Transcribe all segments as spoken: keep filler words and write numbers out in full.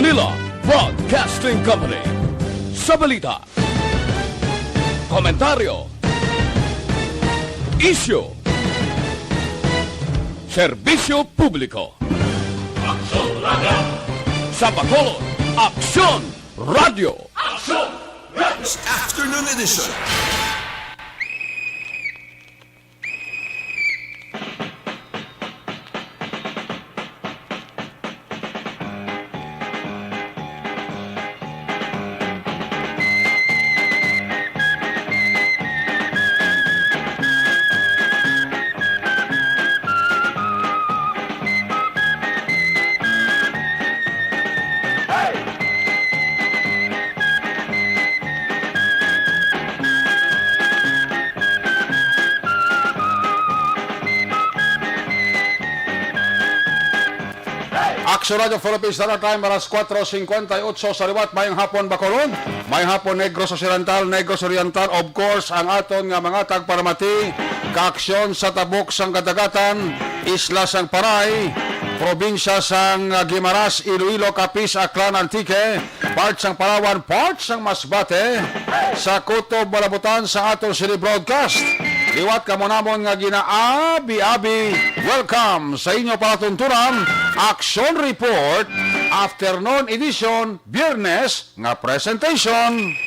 Manila Broadcasting Company. Sa balita, komentaryo, isyu, serbisyo publiko. Aksyon Radio. Sa Bacolod, Aksyon Radio. Aksyon Radio. Afternoon edition. Aksyon Radio Philippines Standard Time, alas kuwatro singkwenta y otso sa liwat. Mayong hapon, Bacolod. Mayong hapon, Negros Occidental, Negros Oriental. Of course, ang aton nga mga tagparamati, kaaksyon sa tabok sang kadagatan, isla sang Paray, probinsya sang Guimaras, Iloilo, Capiz, Aklan, Antique, part sang Palawan, part sang Masbate, sa kutob malabutan sa aton sini broadcast. Liwat kamo namon nga ginaabi-abi, welcome sa inyo palatuntunan, Action Report, Afternoon Edition, Biyernes nga presentation.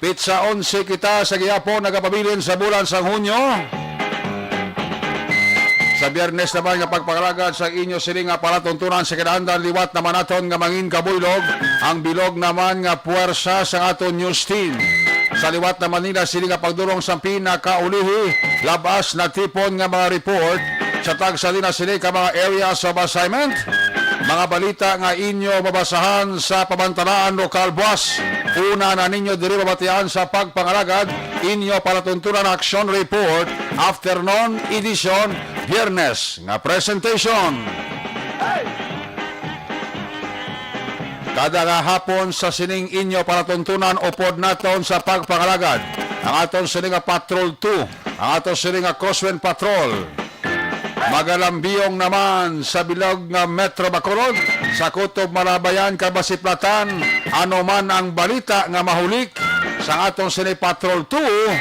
Pitsa onse kita sa gihapon, nagapabilin sa bulan sang Hunyo. Sa Biyernes naman nga pagpangalagad sa inyo sini nga palatuntunan sa kinaandan, liwat naman naton nga mangin kabuylog ang bilog naman nga puwersa sa aton news team. Sa liwat naman nila sini nga pagdulong sa pinakaulihi, labas natipon nga mga report sa tagsa din na sini ka mga areas of assignment. Mga balita nga inyo mabasahan sa pamantalaan lokal buas. Una na ninyo diri mabatian sa pagpangalagad, inyo palatuntunan action report, afternoon edition, Biyernes nga presentation. Kada nga hapon sa sining inyo palatuntunan, upod naton sa pagpangalagad ang aton sini nga Patrol two, ang aton sini nga Crosswind Patrol. Magalambiyong naman sa bilog nga Metro Bacolod, sa Kutob, Malabayan, kag Masiplatan, ano man ang balita nga mahulik sa aton sini Patrol two,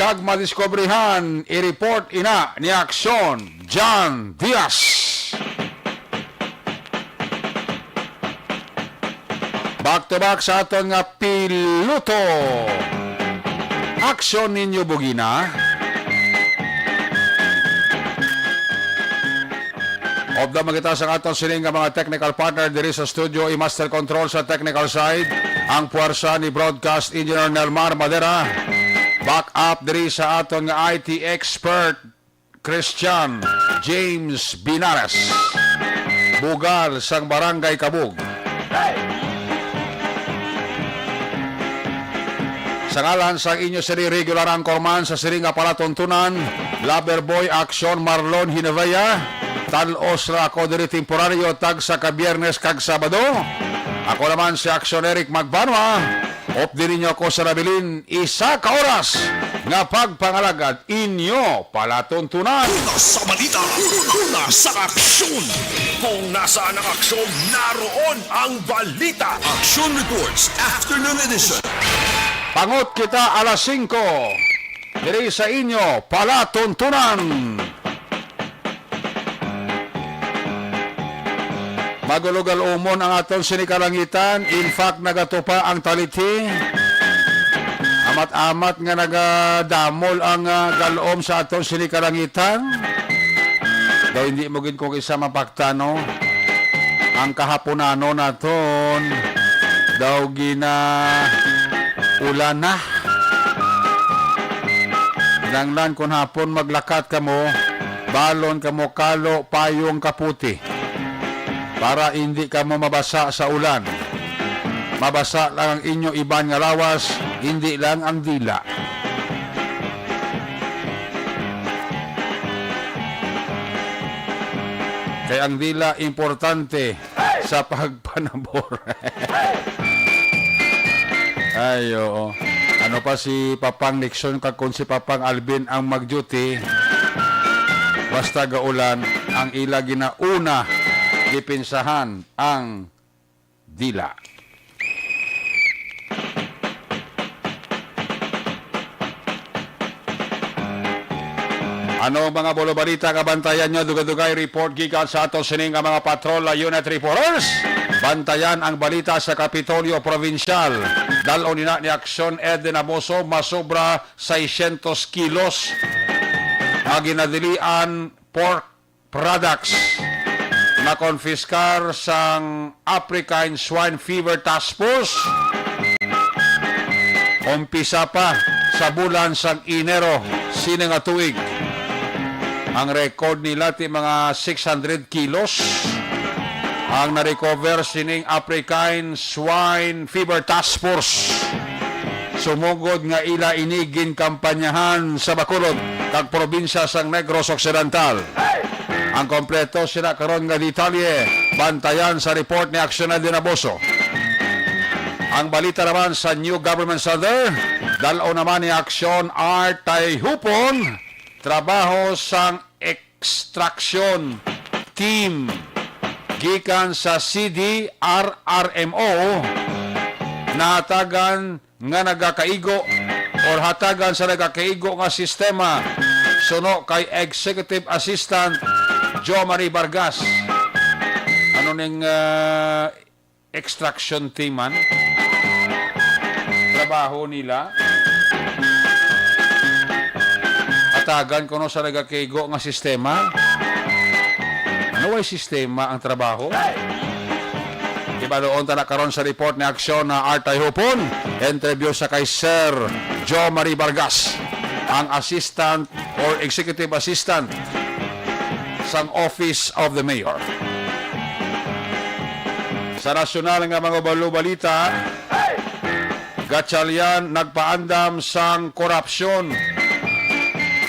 kag madiskobrehan, i-report ina ni Aksyon John Diaz. Back to back sa aton nga piloto. Aksyon ninyo, Bugina. Upod man kita sa aton sining nga mga technical partner diri sa studio, i-master control sa technical side, ang puwersa ni Broadcast Engineer Nelmar Madera. Back up diri sa aton nga I T expert, Christian James Binares, bugal sang Barangay Kabug. Sa ngalan sang inyo sini regular anchorman sa sini nga palatuntunan, lover boy action Marlon Hinavaya, tan-os ra ako diri temporaryo tagsa ka Biyernes kag Sabado. Ako naman si Action Eric Magbanwa. Updi ninyo ako sa nabilin, isa ka oras nga pagpangalagad, inyo palatuntunan. Una sa balita, una sa aksyon. Kung nasaan ang aksyon, naroon ang balita. Action Reports, Afternoon Edition. Pangot kita alas singko, diri sa inyo palatuntunan. Magulogal-umon ang aton sini kalangitan. In fact, nagatupa ang taliti. Amat-amat nga nagadamol ang, ah, gal-om sa aton sini kalangitan. Daw hindi mo gid ko isa mapakta, no? Ang kahaponano naton daw gina-ulan na. Kinahanglan kon hapon maglakat kamo, balon kamo kalo, payong, kaputi, para indi kamo mabasa sa ulan. Mabasa lang ang inyo iban nga lawas, indi lang ang dila. Kay ang dila importante sa pagpanabor. Ay, oo. Ano pa si Papang Nixon kag kung si Papang Alvin ang mag-duty, basta gaulan, ang ila ginauna, gipinsahan ang dila. Ano ang mga bulo balita nga bantayan nyo? Dugay-dugay report gikan sa ato sini nga mga patrol unit reporters. Bantayan ang balita sa Kapitolyo Provincial. Dal-on ina ni Aksyon Ed Dinaboso, masobra seiscientos kilos nga ginadilian pork products na konfiskar sang African Swine Fever Task Force umpisa pa sa bulan sang Enero sini nga tuig. Ang record nila ti mga six hundred kilos ang na-recover sining African Swine Fever Task Force. Sumugod nga ila ini ginkampanyahan sa Bacolod kag probinsya sang Negros Occidental. Ang kompleto sila karon nga detalye, bantayan sa report ni Aksyon Dinaboso. Ang balita naman sa New Government Center, dal-on naman ni Aksyon Art Tayhupon, trabaho sang extraction team gikan sa C D R R M O nahatagan nga nagakaigo or hatagan sa nagakaigo nga sistema suno kay Executive Assistant Jo Marie Vargas. Ano ning, ah, extraction team man? Trabaho nila? Hatagan kuno sa nagakaigo nga sistema? Ano way sistema ang trabaho? Ibaluon ta na karon sa report ni Aksyon na Artay Hupon. Interview sa kay Sir Jo Marie Vargas, ang assistant or executive assistant sang Office of the Mayor. Sa nasyonal nga mga balubalita, Gatchalian nagpaandam sang korupsyon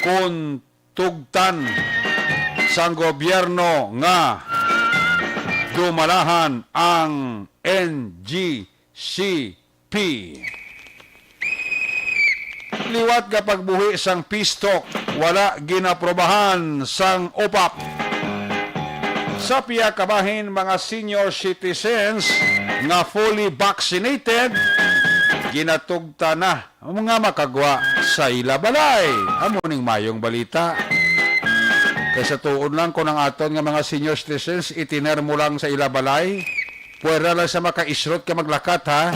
kun tugtan sang gobyerno nga dumalahan ang N G C P. Liwat nga pagbuhi sang peace talk, wala ginaprobahan sang OPAP. Sa pihak ka bahin, mga senior citizens nga fully vaccinated, ginatugtan na nga makagwa sa ila balay. Amo ning mayong balita. Kay sa tuod lang, kung ang aton nga mga senior citizens, itiner mo lang sa ila balay, pwera lang sa makaisrot ka maglakat, ha?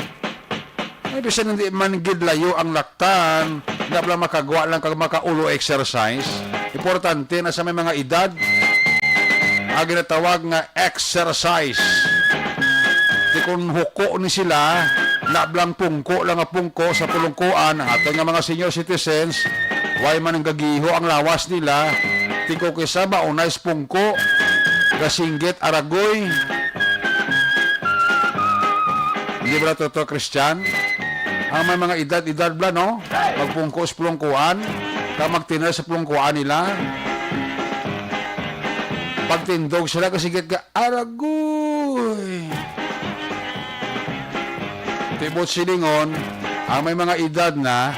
Ay, bisan hindi man gid layo ang laktan, nga lang makagwa lang kag makaulo exercise. Importante na sa may mga edad, ang ginatawag nga exercise. Di kung huko ni sila, nablang pungko lang nga pungko sa pulungkuan, ang aton nga mga senior citizens, way man ang gagiho ang lawas nila, tingko kisa maunay sa pungko, gasinggit aragoy. Hindi ba totoo, Christian? Ang may mga edad-edad bla, no? Magpungko sa pulungkuan, ka magtiner sa pulungkuan nila. Pagtindog sila, gasinggit ka, aragoy. Tibot silingon, ang may mga edad na,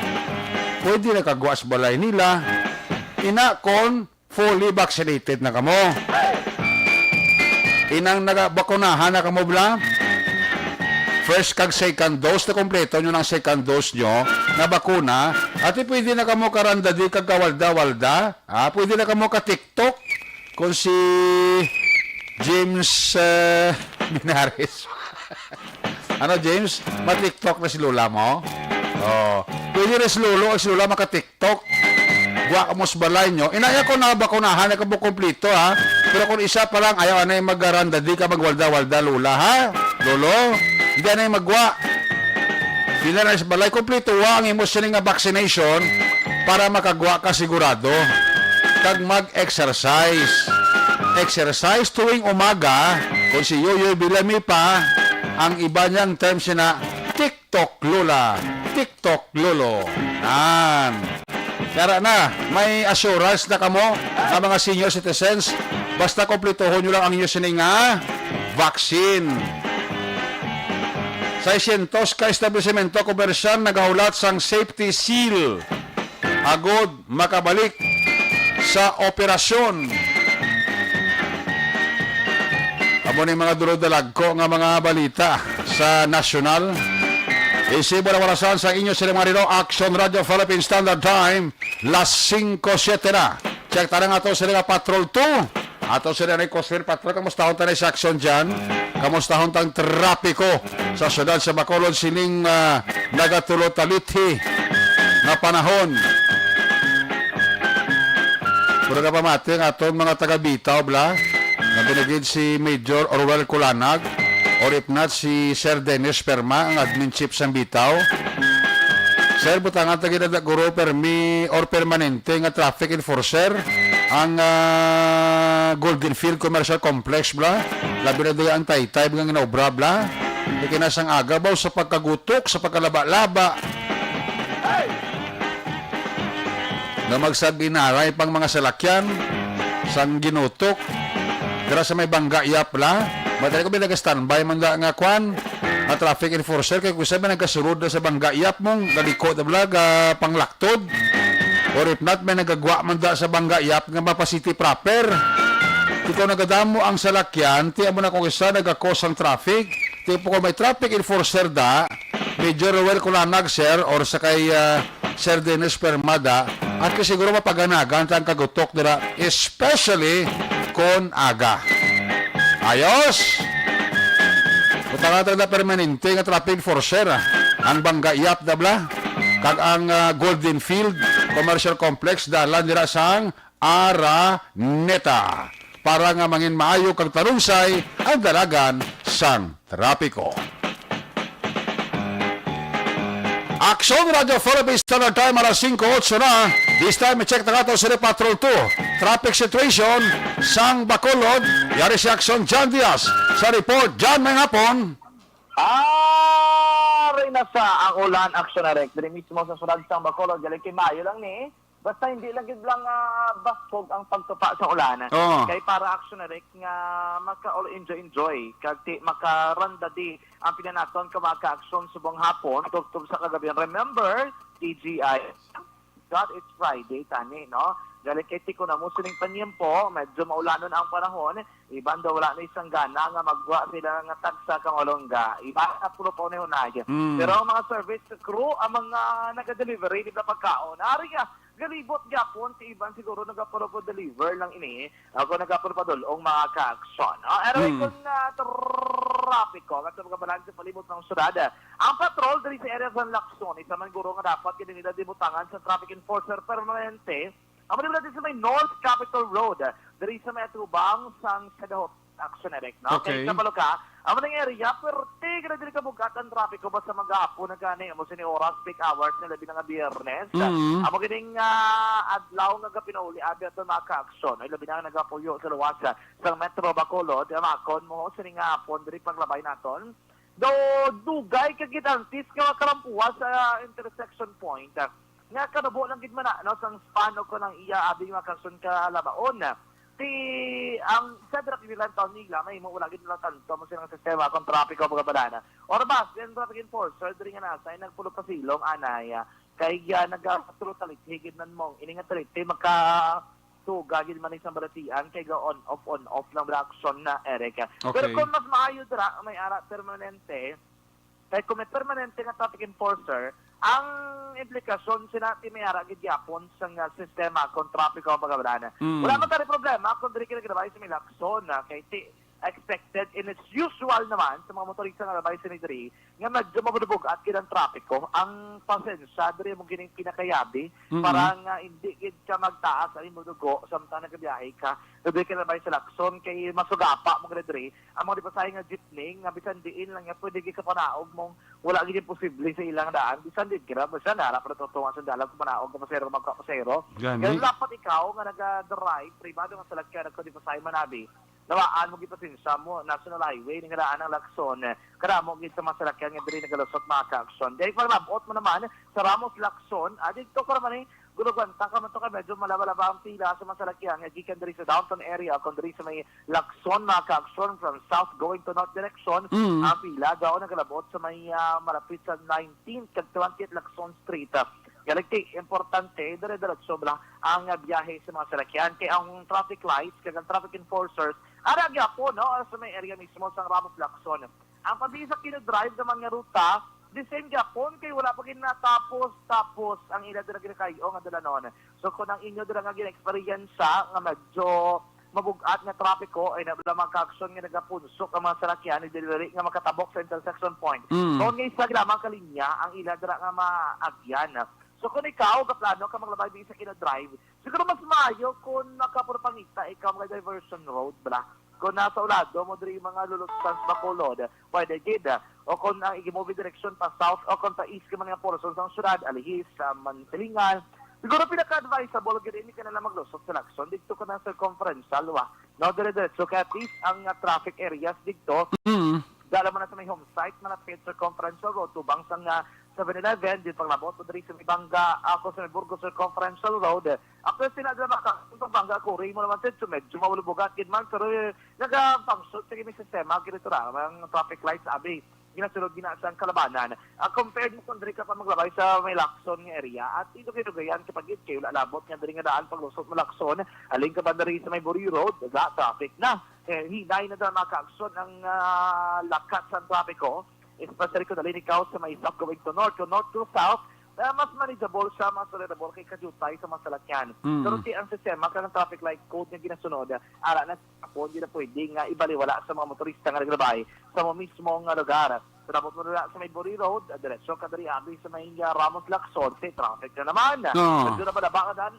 pwede na kagwa sa balay nila. Ina kon fully vaccinated na kamo. Inang nagabakunahan na kamo bla? First kag second dose, na kompleto nyo ng second dose nyo na bakuna. Ati pwede na kamo karandadi kag kawalda-walda. Ah, pwede na kamo ka-TikTok. Kung si James, eh, Minares. Ano, James? Ma-TikTok na si Lola mo? Oh. Pwede na si Lolo o si Lola maka-TikTok. Wa ka mo sa balay nyo. Inaya ko na bakunahan na ka mo kompleto, ha? Pero kung isa pa lang, ayaw anay magaranda, di ka magwalda-walda, Lola, ha? Lolo, hindi anay magwa. Pila na sa balay, kompleto wa ang imo sini nga vaccination para makagwa ka sigurado. Kag mag-exercise. Exercise tuwing umaga, kung si Yoyoy Bilami pa, ang iba niyang term sina, TikTok Lola, TikTok Lolo. Nan. Kara na, may assurance na kamo, ang mga senior citizens, basta kompletohon nyo lang ang inyo sini nga vaccine. Seiscientos ka establisemento komersyal nagahulat sang safety seal agod makabalik sa operasyon. Amo ni mga dulog-dalagko nga mga balita sa nasyonal. Isibo na warasan sa inyo sila mga rino, Action Radio Philippine Standard Time, las singko siete na. Check tanan ato sila nga Patrol two. Ato sila ni Coswell Patrol. Kamustahon ta ni sa aksyon dyan? Kamustahon tang trapiko sa siyudad sa Bacolod sining, ah, nagatulo talithi nga panahon? Pero nga pamati ang aton mga taga Bitaw, bla, nga binagid si Major Orwell Kulanag, or if not, si Sir Dennis Perma, ang admin chief sang Bitaw. Sir, butangan ta gid na guro permi or permanente nga traffic enforcer ang, ah, Golden Field Commercial Complex, bla. Labi na diya ang taytay nga ginaobra, bla. Kay kinasang aga ba sa pagkagutok, sa pagkalaba-laba. Nga magsaginaray pang mga salakyan sang ginutok dira sa may Bangga Yap, bla. Madali ko may nag-standby man da nga kwan, nga traffic enforcer, kay kung sa may nagkasulod na sa Bangga Yap mong galiko na, bla, ga panglaktod. Or if not, may nagagwa man da sa Bangga Yap nga mapa-city proper. Ikaw nagadamo ang salakyan, ti amo na kung isa nagakos ang traffic. Ti po kung may traffic enforcer da, Major Roel Kulanag, sir, or sa kay, ah, Sir Dennis Permada, at kay siguro mapaganagan ta ang kagutok nila, especially kon aga. Ayos! Butangan ta na permanente nga traffic enforcer, ah, ang Bangga Yap, da, bla, kag ang, ah, Golden Field Commercial Complex, dalan nila sang Araneta, para nga mangin maayo kag talunsay ang dalagan sang trapiko. Action Radio Philippines Standard Time, alas singko otso na. This time, i-check na nato sa Patrol two. Traffic situation sang Bacolod. Yari si Action John Diaz sa report. John, may hapon. Ari na sa ang ulan, Action Direct. Diri mismo sa siyudad sang Bacolod, gali kay maayo lang ni. Basta hindi lang gid lang, ah, baskog ang pagtupa sa ulan. Oo. Kay para Action Direct nga maka-all enjoy-enjoy, kag ti-, makarandadi ang pinanaton ka mga ka-aksyon subong hapon, tubtob sa kagabi. Remember, T G I, God, it's Friday, tani, no? Gali kay ti ko na mo sining panyempo, medyo maulanon ang panahon, iban daw wala na isang gana nga magwa sila nga tagsa ka malungga. Iban na pulo pa unay-unay. Mm. Pero ang mga service crew, ang mga naga-delivery, di ba, pagkaon, ari nga, galibot gyapon si iban siguro nagapuro-deliver lang ini. Ako nagapuro padulong mga ka-aksyon. Ah, anyway, Mm. kung, ah, trapiko, at sa mga balang sa palibot ng syudad, ah, ang patrol diri sa area sa Lacson, isa man guro nga dapat kini nila dibutangan sa traffic enforcer permanente. Amo nila diri sa may North Capitol Road, ah, diri sa may atubang sang Sadahot Action Direct, no? Okay. Kay kabalo ka, amo ning area, pwerte ka na diri kabugat ang trapiko basta maghapon na gani, amo sini oras, peak hours na labi na nga Biyernes. Mm. Amo gining, ah, adlaw nga gapinauli abi ato mga ka-aksyon, ay labi na nga nagapuyo sa luwas, ah, sa Metro Bacolod, amakon mo sini nga hapon diri paglabay naton. Do dugay ka gid antes nga makarampuha sa intersection point, ah, nga kanubo lang gid man na, no, sang span o kanang iya abi nga kason ka labaon. Ti ang sa dira kinilang taon nila may mo wala gid lang tanto mo silang sistema kung trapiko mga banana. Or bas, then traffic enforcer diri nga nasa ay nagpulo pa silong anay, ah, kay, ah, nagatulo talit higid man mong ini nga talit maka tuga gid man isang balatian kay ga on off, on off lang reaksyon na, Eric. Pero Okay. kung mas maayo dira, may ara permanente, kay kung may permanente nga traffic enforcer, ang implikasyon sina ti may ara gid gyapon sa nga sistema kung trapiko ang pagkabalahan. Mm. Wala man tani problema kung diri ka naglabay sa may Lacson, ah, kay ti expected and it's usual naman sa mga motorista nga labay sini diri nga medyo mabudubog at gid ang trapiko. Ang pasensya diri mo gining pinakayabi Mm. para nga hindi gid ka magtaas ang imong dugo samtang nagabiyahe ka. Diri ka labay sa Lacson kay masugapa mo gid diri ang mga dipasahe nga jeepney nga bisan diin lang nga pwede gid ka panaog mong wala gid posible sa ilang daan. Bisan di gira, bisan nara pa natutungan sa dalan kung manaog ka pasero, magka pasero. Gani. Kaya dapat ikaw nga naga-drive, pribado nga salakyan, nagkadipasahe man abi, nawaan mo gid pasensya mo, National Highway, ning daan ang Lacson. Karamo gid sa mga salakyan nga diri nagalusot mga ka-aksyon. Dahil pag labot mo naman sa Ramos Lacson, ah, dito ka naman eh, gulugwanta ka man to kay medyo malaba-laba ang pila sa mga salakyan nga gikan diri sa downtown area kung diri sa may Lacson, mga ka-aksyon, from south going to north direction, Mm. ang pila daw nagalabot sa may, ah, malapit sa nineteenth kag twentieth Lacson Street. Ah, Galagti, importante, dire-diretso lang ang, ah, biyahe sa mga salakyan. Kay ang traffic lights kag ang traffic enforcers Ara gyapon, no, sa may area mismo sa Ramos Lacson. Ang pabisa kino drive naman nga ruta, the same gyapon kay wala pa gid natapos, tapos ang ila dira ginakayo nga dalanon. So kung ang inyo dira nga gina-experience nga medyo mabug-at nga trapiko, ay na lang mga ka-aksyon nga nagapunsok ang mga salakyan ni dili nga makatabok sa intersection point. Mm. Tungod nga isa lamang ka linya ang ila dira nga maagyan. So kung ikaw gaplano ka maglabay di sa kino drive, siguro mas maayo kung makapurpangita ikaw mga diversion road bala. Kung nasa ulado mo diri mga lulutsan sa Bacolod, pwede gid. O kung ang igi-movie direction pa south o kung pa east ka man nga portion sang syudad, alihis sa Mansilingan, siguro pinaka-advisable gid ini ka na lang maglusot sa Lacson didto ka na circumferential wa. No, dire-diretso kay at least ang ah, traffic areas didto Mm. dala mo na sa may home site, malapit sa circumferential road, tubang sang ah, seven eleven, di panglabot mo diri sa may Banga, ako sa may Burgos circumferential road. Ako sila dira maka, sa Banga, kuri mo naman, so medyo maulubugat gid man, pero eh, nagapangsot sa may sistema, gid ito ra, ang traffic lights, abi, ginasulod gina sa kalabanan. Ah, compared mo kung diri ka pa maglabay sa may Lacson nga area, at ito kinugayan kapag it kayo labot nga diri nga daan paglusot mo Lacson, aling ka ba diri sa may Buri Road, ga traffic na. Eh, hinay na daan mga ka-aksyon ang ah, lakat sa trapiko, especially kung dali ikaw sa may south going to north, kung north to south, na mas manageable siya, mas tolerable kay kajutay sa mga salakyan. Mm. Pero si ang sistema kang traffic light code nga ginasunod, ara na ako, hindi na pwede nga ibaliwala sa mga motorista nga naglabay sa mo mismo nga lugar. Sa labot mo na sa may Buri Road, ah, diretso ka diri abi sa may ah, Ramos Lacson, si traffic na naman. Oo. Medyo na ba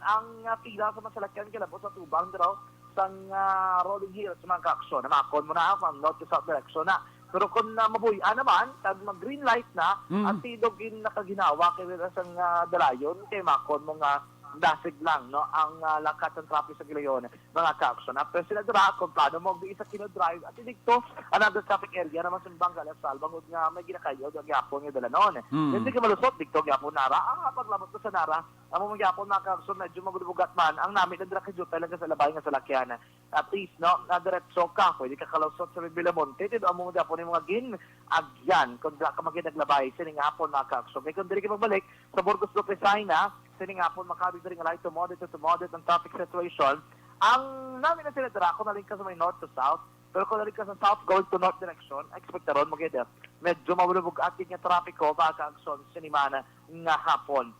ang ah, pila sa mga salakyan kalabot sa tubang diraw sang ah, Rolling Hills, mga ka-aksyon. Namakon mo na from north to south direction na. Pero kung ah, mabuy-an naman, kag mag-green light na, Mm. ang tilog in nakaginawa kay wala sang ah, dalayon, kay makon mo nga dasig lang, no, ang ah, lakat ng traffic sa Gilayon, mga ka-aksyon. After sila dira, kung plano mo, di sa Kino Drive, at dito, another traffic area naman sa Bangga, La Salva, nga may ginakayo, ang yapon nga dalanon. Mm. Hindi ka malusot, dito, yapon nara, ah, paglabot ko sa nara, amo magyapon, mga ka-aksyon, medyo magulubugat man, ang nami lang dira kay Jutay lang sa labay nga salakyan. At least, no, na diretso ka, pwede ka kalusot sa Villamonte, dito amo mo gyapon yung mga gin, agyan, kung dira ka maginaglabay, sining hapon, mga ka-aksyon. Kaya kung diri ka magbalik, sa Burgos Lopez Jaena, sining hapon, makabig diri nga light to moderate to moderate ang traffic situation. Ang nami na sila dira, kung naling ka sa may north to south, pero kung naling ka sa south going to north direction, expectaron mo gid, eh, medyo mabulubog-at gid nga trapiko, mga ka-aksyon, sinimana nga hapon.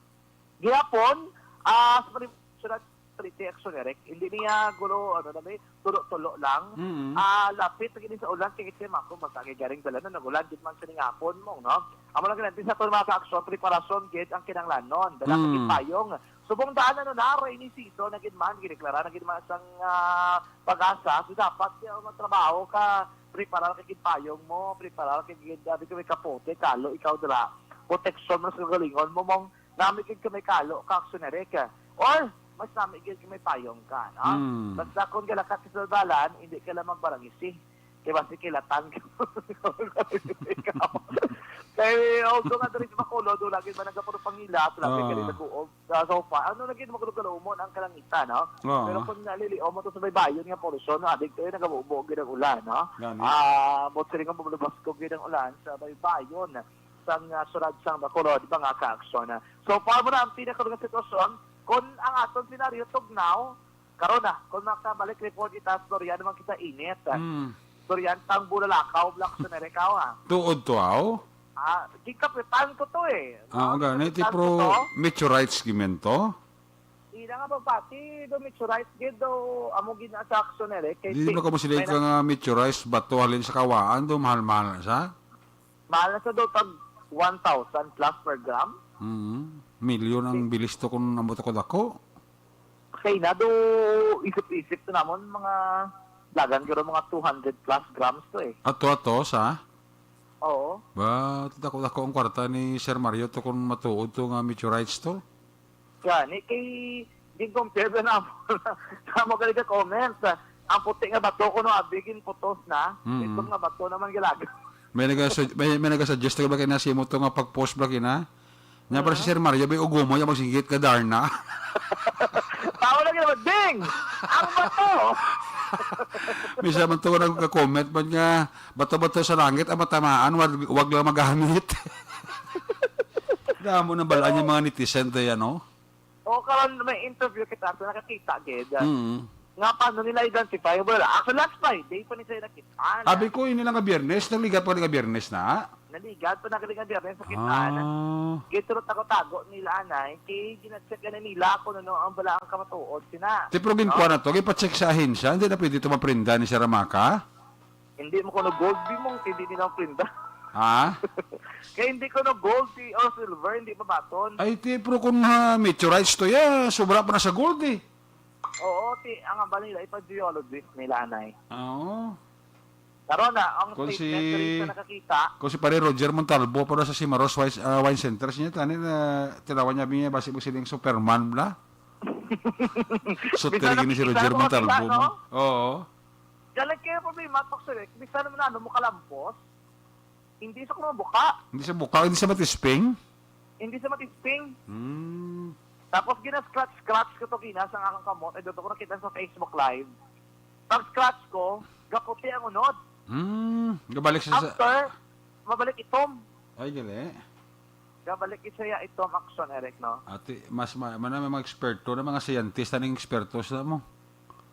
Gihapon, ah, sa Manila, Pretty Action Eric, hindi niya gulo, ano na may, tulo-tulo lang. Mm. Ah, lapit na gini sa ulan, kay kasi mako, masagay garing dala na, nag-ulan, di man siya hapon mo, no? Amo lang ginanti sa aton mga ka-aksyon, preparasyon, gid ang kinahanglanon. Dala sa Mm. gid payong. Subong daan, ano na, rainy season, na gid man, giniklara na gid man sang ah, pag-asa. So, dapat, kaya magtrabaho ka, preparar ka gid payong mo, preparar ka gid, sabi ko, may kapote, kalo, ikaw dira. Proteksyon mo sa kagalingon mo, mong nami gid ka may kalo, ka aksyon na rin ka. Or, mas nami gid ka may payong ka, no? Mm. Basta kung galakat ka sa dalan, hindi ka lang magbarangisi. Kaya basi kilatang ka. Ikaw. Kaya, although nga diri sa Bacolod, wala gid man nagkapuno pangila, wala gid Ah. ka rin nag-uog. Sa sofa, ano na gid, makulog-kalumon ang kalangitan, no? Oo. Pero kung naliliom mo to sa baybayon nga polusyon, no, adik to, eh, nagabubo gid ang ulan, no? Gani. Ah, mo siling nga bumulubas ko gid ang ulan sa baybayon sang, ah, syudad sang Bacolod, mga ka-aksyon. So far mo na ang pinakalugang sitwasyon. Kung ang aton senaryo tugnaw, karon na, kung makabalik report kita, storya naman kita init. Mm. Storya tang bulalakaw, Black Sunday, ikaw, ha? Tuod to, aw? Ah, gikapitan ko to, eh. Ah, No? gani, ti Gikapitan ko pro to. meteorites gimen to? Ila nga pagpati, do meteorites gid do, amo gid na sa aksyon, eh, kay Di ti-, ba ka mo sila may ka na- nga meteorites bato halin sa kawaan do, mahal-mahal na sa? Mahal na sa do, tag one thousand plus per gram. Mm. Milyon ang Di- bilis to kung amo to kadako. Kay na do, isip-isip to namon, mga, dagan guro mga two hundred plus grams to, eh. Ato, ato, sa? Oo. Ba, dako-dako ang kwarta ni Sir Mario to kung matuod to nga meteorites to. Gani, kay, di compare na namo. Namo gali ka comment. Ang puti nga bato ko, no, abi, gin putos na. Mm. Ito nga bato naman gilaga. May naga-, may, may nagasuggest ka ba kay na si mo to nga pag-post ba kina? Nya para si Ah. Sir Mario, bay, ugumo yung magsinggit ka, Darna. Tao lang yun, ding! Ang bato! Misa man to nagka-comment man nga, bato-bato sa langit ang matamaan, wag, wag lang magamit. Damo na balaan yung mga netizen to yan, no? O, karon may interview kita, so nakakita gid. Mm. Nga paano nila identify? Wala. Actually, last Friday pa ni siya nakita. Abi ko, ini lang nga Biyernes, naligat pa nga Biyernes na. Naligat pa na kini nga Biyernes, nakita na. Ah. Gitulot ako tago nila, anay. Kay ginacheck na nila kung ano ang bala ang kamatuod sina. Ti, pero ginkuha na to, gipacheck sa ahensya, hindi na pwede to maprinda ni Sir Amaka? Hindi mo kuno gold, di mo, hindi nila prinda. Ha? Kaya hindi kuno gold, ti, or silver, hindi mabaton. Ay, ti, pero kung, ah, meteorites to, ya, sobra pa na sa gold, eh. Oo, ti, ang hambal nila, ipa-geologist nila, anay. Oo. Karon na, ang Kung statement si, na rin sa nakakita. Kung si Pare Roger Montalbo, pero sa Cimaros Wine, ah, Wine Center, siya tani na tilawan niya, niya, basi mo siling Superman, bla? So, Bisan tiri gini si nakikita Roger mo Montalbo sila, mo. No? Oo. Galing kayo problema, Tok Sir, eh. Bisan naman ano mo kalampos, hindi sa kuno buka. Hindi sa buka, hindi sa matisping? Hindi sa matisping. Hmm. Tapos gina-scratch-scratch ko to gina sa akong kamot. Ay, doon ko nakita sa Facebook Live. Pag-scratch ko, gaputi ang unod. Hmm. Gabalik sa, sa After, mabalik itom. Ay, gali. Gabalik isa ya itom action, Eric, no? Ati, mas ma-, man na may mga eksperto na, mga scientist na ning eksperto sa mo.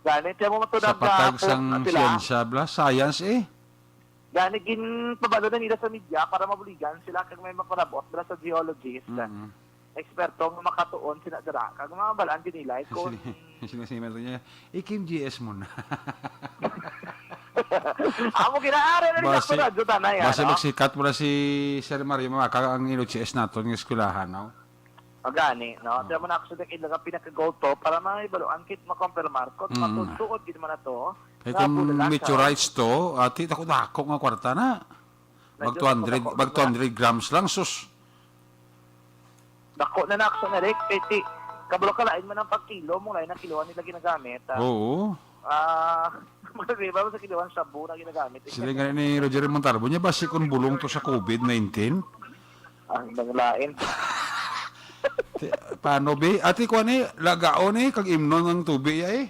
Gani, tiyan mo matulad Sa patag na sang sila. Siyensya, bla, science, eh. Gani, ginpabalo na nila sa media para mabuligan sila kag may maparabot nila sa geologist, Mm-mm. eksperto nga makatuon sila dira. Kag mga balaan din nila, eh, kung Sino, sino, sino to niya? Ikim G S mo na. Amo ginaari na nila Basi, sa radyo, tanay, basi ano? Magsikat mo na si Sir Mario, maka ang N H S naton nga eskwelahan, no? O gani, no? Oh. Kaya mo na ako sa dakit lang ang pinaka-goal to para mahibaluan kit makompirmar kung Mm. matutuod gid man na to. Kay nga kung bulalan ka. Meteorites to, ati, dako-dako nga kwarta na. Mag Medyo two hundred, dako-dako mag na. Two hundred grams lang, sus. Dako na na, action na, Rick. Kay ti, kabalo ka, lain man ang pagkilo mo, lain ang kiluhan nila ginagamit, ah. Oo. Ah, di ba, sa kiluhan, shabu na ginagamit. Sila nga ni Roger Montalvo, niya ba si kun bulong to sa covid nineteen? Ang nanglain. Ti-, paano, be? Ati, kuha ni, lagaon eh, kag imnon ang tubig, eh.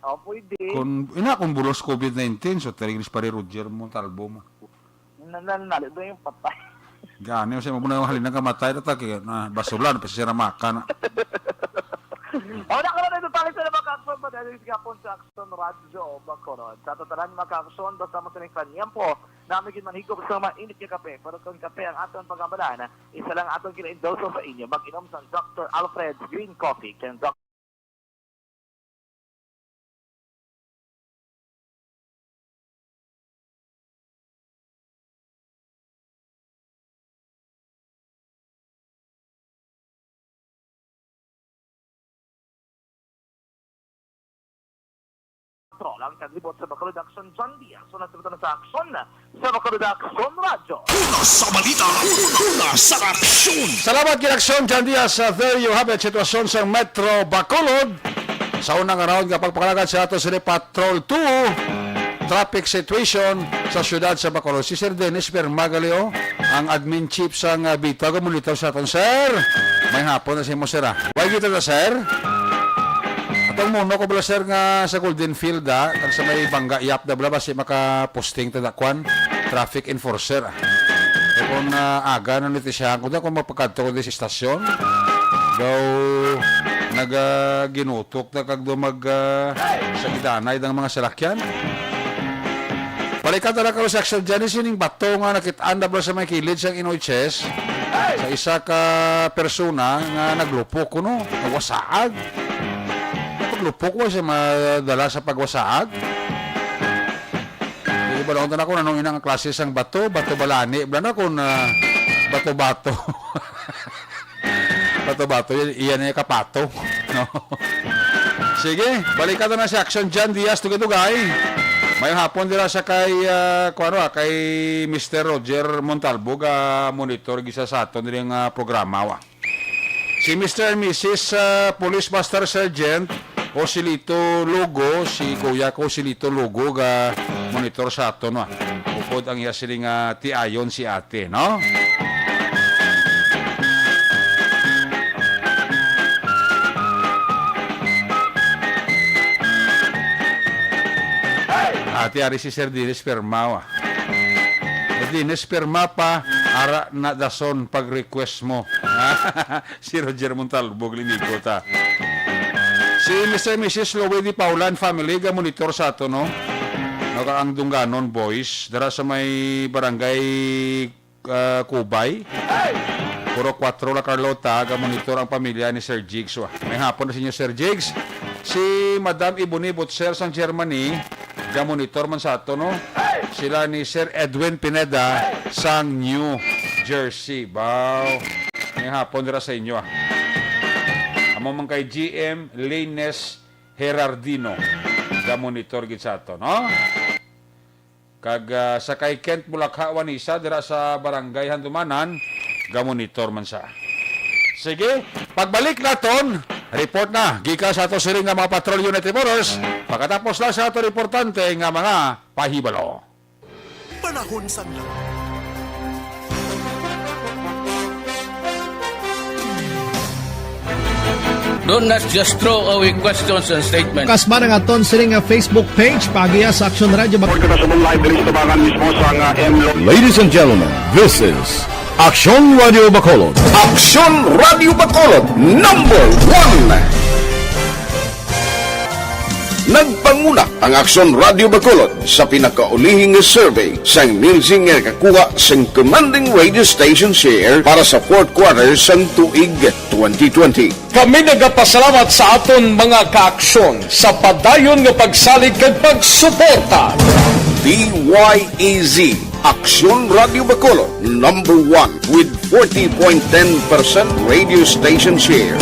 Oh, pwede. Kung, ina, kung bulos covid nineteen, so, tiring ni Pare Roger Montalvo mo. Na, na, nalo doon yung patay. Gani, kasi mo na yung halin ng kamatay, na tagi, na basulan, pa siya maka na. O, na, karon na ito, pangit sa mga ka-action, madali sa Action Radyo Bacolod. Sa totalan, mga ka-action, basta mo sa ning panyempo, namin gid manhigop sa mainit nga kape. Pero kung kape ang aton pagkamalan, isa lang aton gina-endorse sa inyo. Mag-inom sa Doctor Alfred's Green Coffee. Kay Doctor Control ang kalibot sa Bacolod Action, John Diaz. Una sa butang sa aksyon sa Bacolod Action Radyo. Una sa balita, una sa aksyon. Salamat, Ginaksyon John Diaz. Uh, there you have it, sitwasyon sa Metro Bacolod. Sa unang round nga pagpakalagad sa ato sini Patrol two, traffic situation sa siyudad sa Bacolod. Si Sir Dennis Permagalio, ang admin chief sang, uh, Bitaw, ga-monitor sa aton, sir. May hapon na sa imo, sir, ah. Way kita na, sir? Atong muno ko bala, sir, nga sa Golden Field, ah, kag sa may Bangga Yap, da bala, basi maka-posting ta da, kwan, traffic enforcer, ah. Kay kung, ah, aga na niti siya, kung da, kung mapagkadto ko di sa istasyon, daw nagaginutok na kag daw mag, ah, sa gidanay ng mga salakyan. Balikan ta na karon sa action dyan, sining bato nga nakit-an na bala sa may kilid sang Inoiches sa isa ka persona nga naglupok kuno, nagwasaag. Paglupok, wa siya madala sa pagwasaag. Di ba, naunta na ko, anong inang klase sang bato? Bato balani, bala na kung, ah, bato-bato. Bato-bato, iya, iya na yung kapato. No? Sige, balikan na sa action dyan, Diaz, tugay-tugay. May hapon dira sa kay, ah, kung ano, ah, kay Mister Roger Montalbo, ga monitor gisa sa aton rin nga programa, wa. Si Mister and Missus, ah, Police Master Sergeant Joselito Lugo, si Kuya ko, Joselito Lugo, ga monitor sa aton, wa. Upod ang iya sini nga tiayon si ate, no? Ate, ari si Sir Dennis Perma, wa. Sir Dennis Perma pa, ara na dason pag-request mo. Si Roger Montalbog, limigo ta. Si Mister and Missus Louie Di Paula and family, ga-monitor sa ato, no? Nga ang Dungganon Boys, dira sa may barangay, ah, Kubay. Puro kwatro la, Carlota, ga-monitor ang pamilya ni Sir Jigs. Wa, may hapon na sa inyo, Sir Jigs. Si Madam Ebony Butcher sang Germany, ga-monitor man sa ato, no? Sila ni Sir Edwin Pineda sang New Jersey. Baw. May hapon dira sa inyo, ah. Amo man kay G M Lines Herardino, ga-monitor gid sa ato, no? Kag, ah, sa kay Kent Bulakha Wanisa dira sa Barangay Handumanan, ga-monitor man sa. Sige, pagbalik naton, report na gikan sa ato siring nga mga patrol unit reporters, pagkatapos lang sa ato reportante nga mga pahibalo. Panahon sang lang. Don't not just throw away questions and statements. Kasman ang aton sining nga Facebook page, paagiha sa Aksyon Radio Bac- Pagkakasubong live diri sa tabangan mismo sa nga M Lo- Ladies and gentlemen, this is Aksyon Radio Bacolod. Aksyon Radio Bacolod, number one. Nagpanguna ang Aksyon Radio Bacolod sa pinakaulihing survey sang Nielsen nga nakakuha sang commanding radio station share para sa fourth quarter sang tuig twenty twenty. Kami nagapasalamat sa aton mga kaaksyon sa padayon nga pagsalig kag pagsuporta. D Y E Z, Aksyon Radio Bacolod, number one with forty point ten percent radio station share.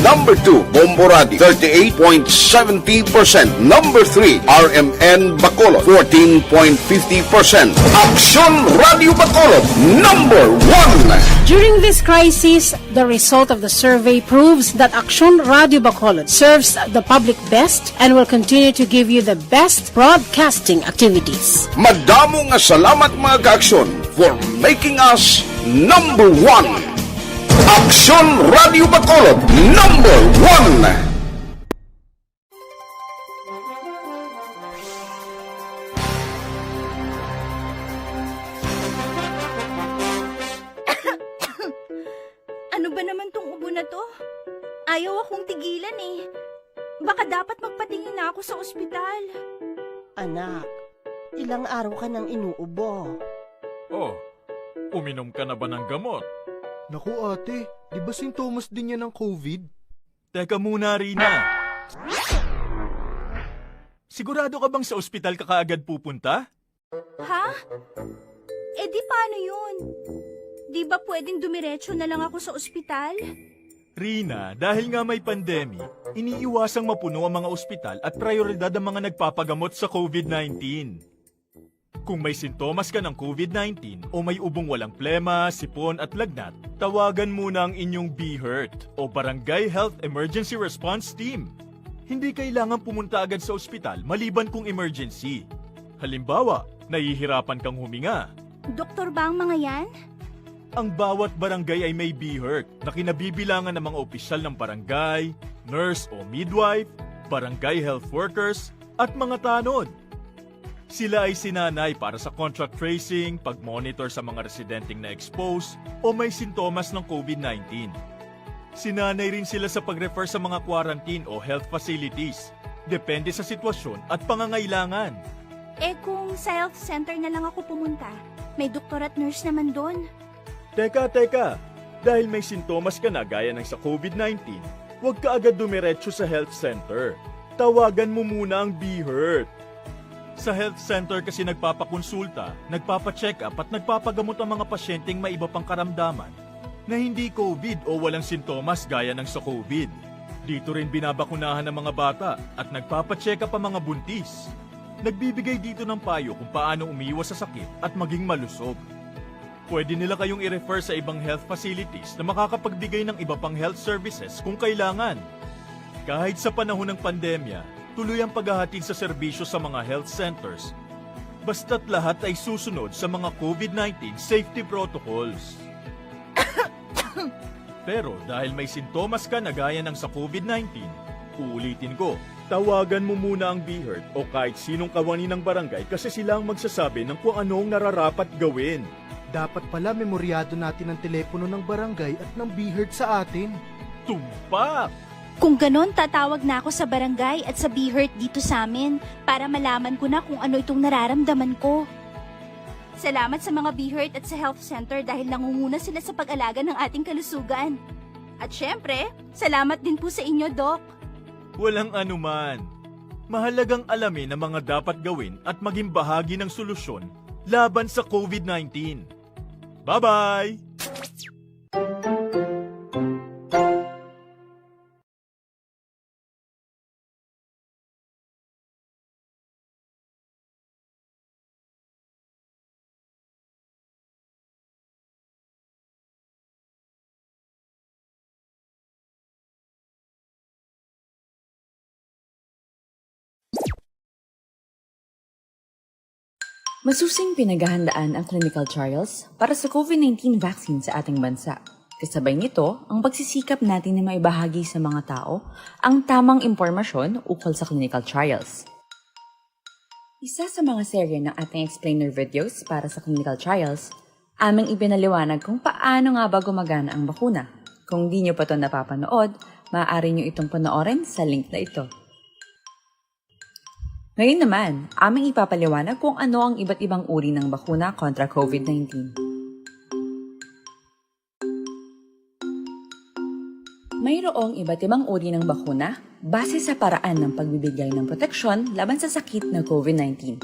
Number two, Bombo Radio, thirty-eight point seventy percent. Number three, R M N Bacolod, fourteen point fifty percent. Aksyon Radio Bacolod, number one. During this crisis, the result of the survey proves that Aksyon Radio Bacolod serves the public best and will continue to give you the best broadcasting activities. Madamo nga salamat, mga kaaksyon, for making us number one. Aksyon Radio Bacolod, number one. Ano ba naman tong ubo na to? Ayaw akong tigilan eh. Baka dapat magpatingin na ako sa ospital. Anak, ilang araw ka nang inuubo. Oh, uminom ka na ba ng gamot? Naku, ate, di ba sintomas din yan ng COVID? Teka muna, Rina. Sigurado ka bang sa ospital ka kaagad pupunta? Ha? Eh, di paano yun? Di ba pwedeng dumiretso na lang ako sa ospital? Rina, dahil nga may pandemic, iniiwasang mapuno ang mga ospital at prioridad ang mga nagpapagamot sa COVID nineteen. Kung may sintomas ka ng COVID nineteen o may ubong walang plema, sipon at lagnat, tawagan muna ang inyong BHERT o Barangay Health Emergency Response Team. Hindi kailangan pumunta agad sa ospital maliban kung emergency. Halimbawa, nahihirapan kang huminga. Doktor ba ang mga yan? Ang bawat barangay ay may BHERT na kinabibilangan ng mga opisyal ng barangay, nurse o midwife, barangay health workers, at mga tanod. Sila ay sinanay para sa contact tracing, pag-monitor sa mga residenteng na-expose o may sintomas ng COVID nineteen. Sinanay rin sila sa pag-refer sa mga quarantine o health facilities, depende sa sitwasyon at pangangailangan. Eh, kung sa health center na lang ako pumunta, may doktor at nurse naman doon. Teka, teka! Dahil may sintomas ka na gaya ng sa COVID nineteen, huwag ka agad dumiretso sa health center. Tawagan mo muna ang BHERT. Sa health center kasi nagpapakonsulta, nagpapacheck-up at nagpapagamot ang mga pasyenteng may iba pang karamdaman na hindi COVID o walang sintomas gaya ng sa COVID. Dito rin binabakunahan ang mga bata at nagpapacheck-up ang mga buntis. Nagbibigay dito ng payo kung paano umiwas sa sakit at maging malusog. Pwede nila kayong i-refer sa ibang health facilities na makakapagbigay ng iba pang health services kung kailangan. Kahit sa panahon ng pandemya, tuloy ang paghahatid sa serbisyo sa mga health centers, basta't lahat ay susunod sa mga COVID nineteen safety protocols. Pero dahil may sintomas ka na gaya ng sa COVID nineteen, uulitin ko, tawagan mo muna ang BHERT o kahit sinong kawani ng barangay kasi sila ang magsasabi ng kung ano ang nararapat gawin. Dapat pala memoryado natin ang telepono ng barangay at ng BHERT sa atin. Tumpak! Kung ganon, tatawag na ako sa barangay at sa BHERT dito sa amin para malaman ko na kung ano itong nararamdaman ko. Salamat sa mga BHERT at sa health center dahil nangunguna sila sa pag-alaga ng ating kalusugan. At syempre, salamat din po sa inyo, Doc. Walang anuman. Mahalagang alamin ang mga dapat gawin at maging bahagi ng solusyon laban sa COVID nineteen. Bye-bye! Masusing pinaghahandaan ang clinical trials para sa COVID nineteen vaccine sa ating bansa. Kasabay nito, ang pagsisikap natin na maibahagi sa mga tao ang tamang impormasyon ukol sa clinical trials. Isa sa mga serye ng ating explainer videos para sa clinical trials, aming ipinaliwanag kung paano nga ba gumagana ang bakuna. Kung di nyo pa ito napapanood, maaari nyo itong panoorin sa link na ito. Ngayon naman, aming ipapaliwanag kung ano ang iba't ibang uri ng bakuna kontra COVID nineteen. Mayroong iba't ibang uri ng bakuna base sa paraan ng pagbibigay ng proteksyon laban sa sakit na COVID nineteen.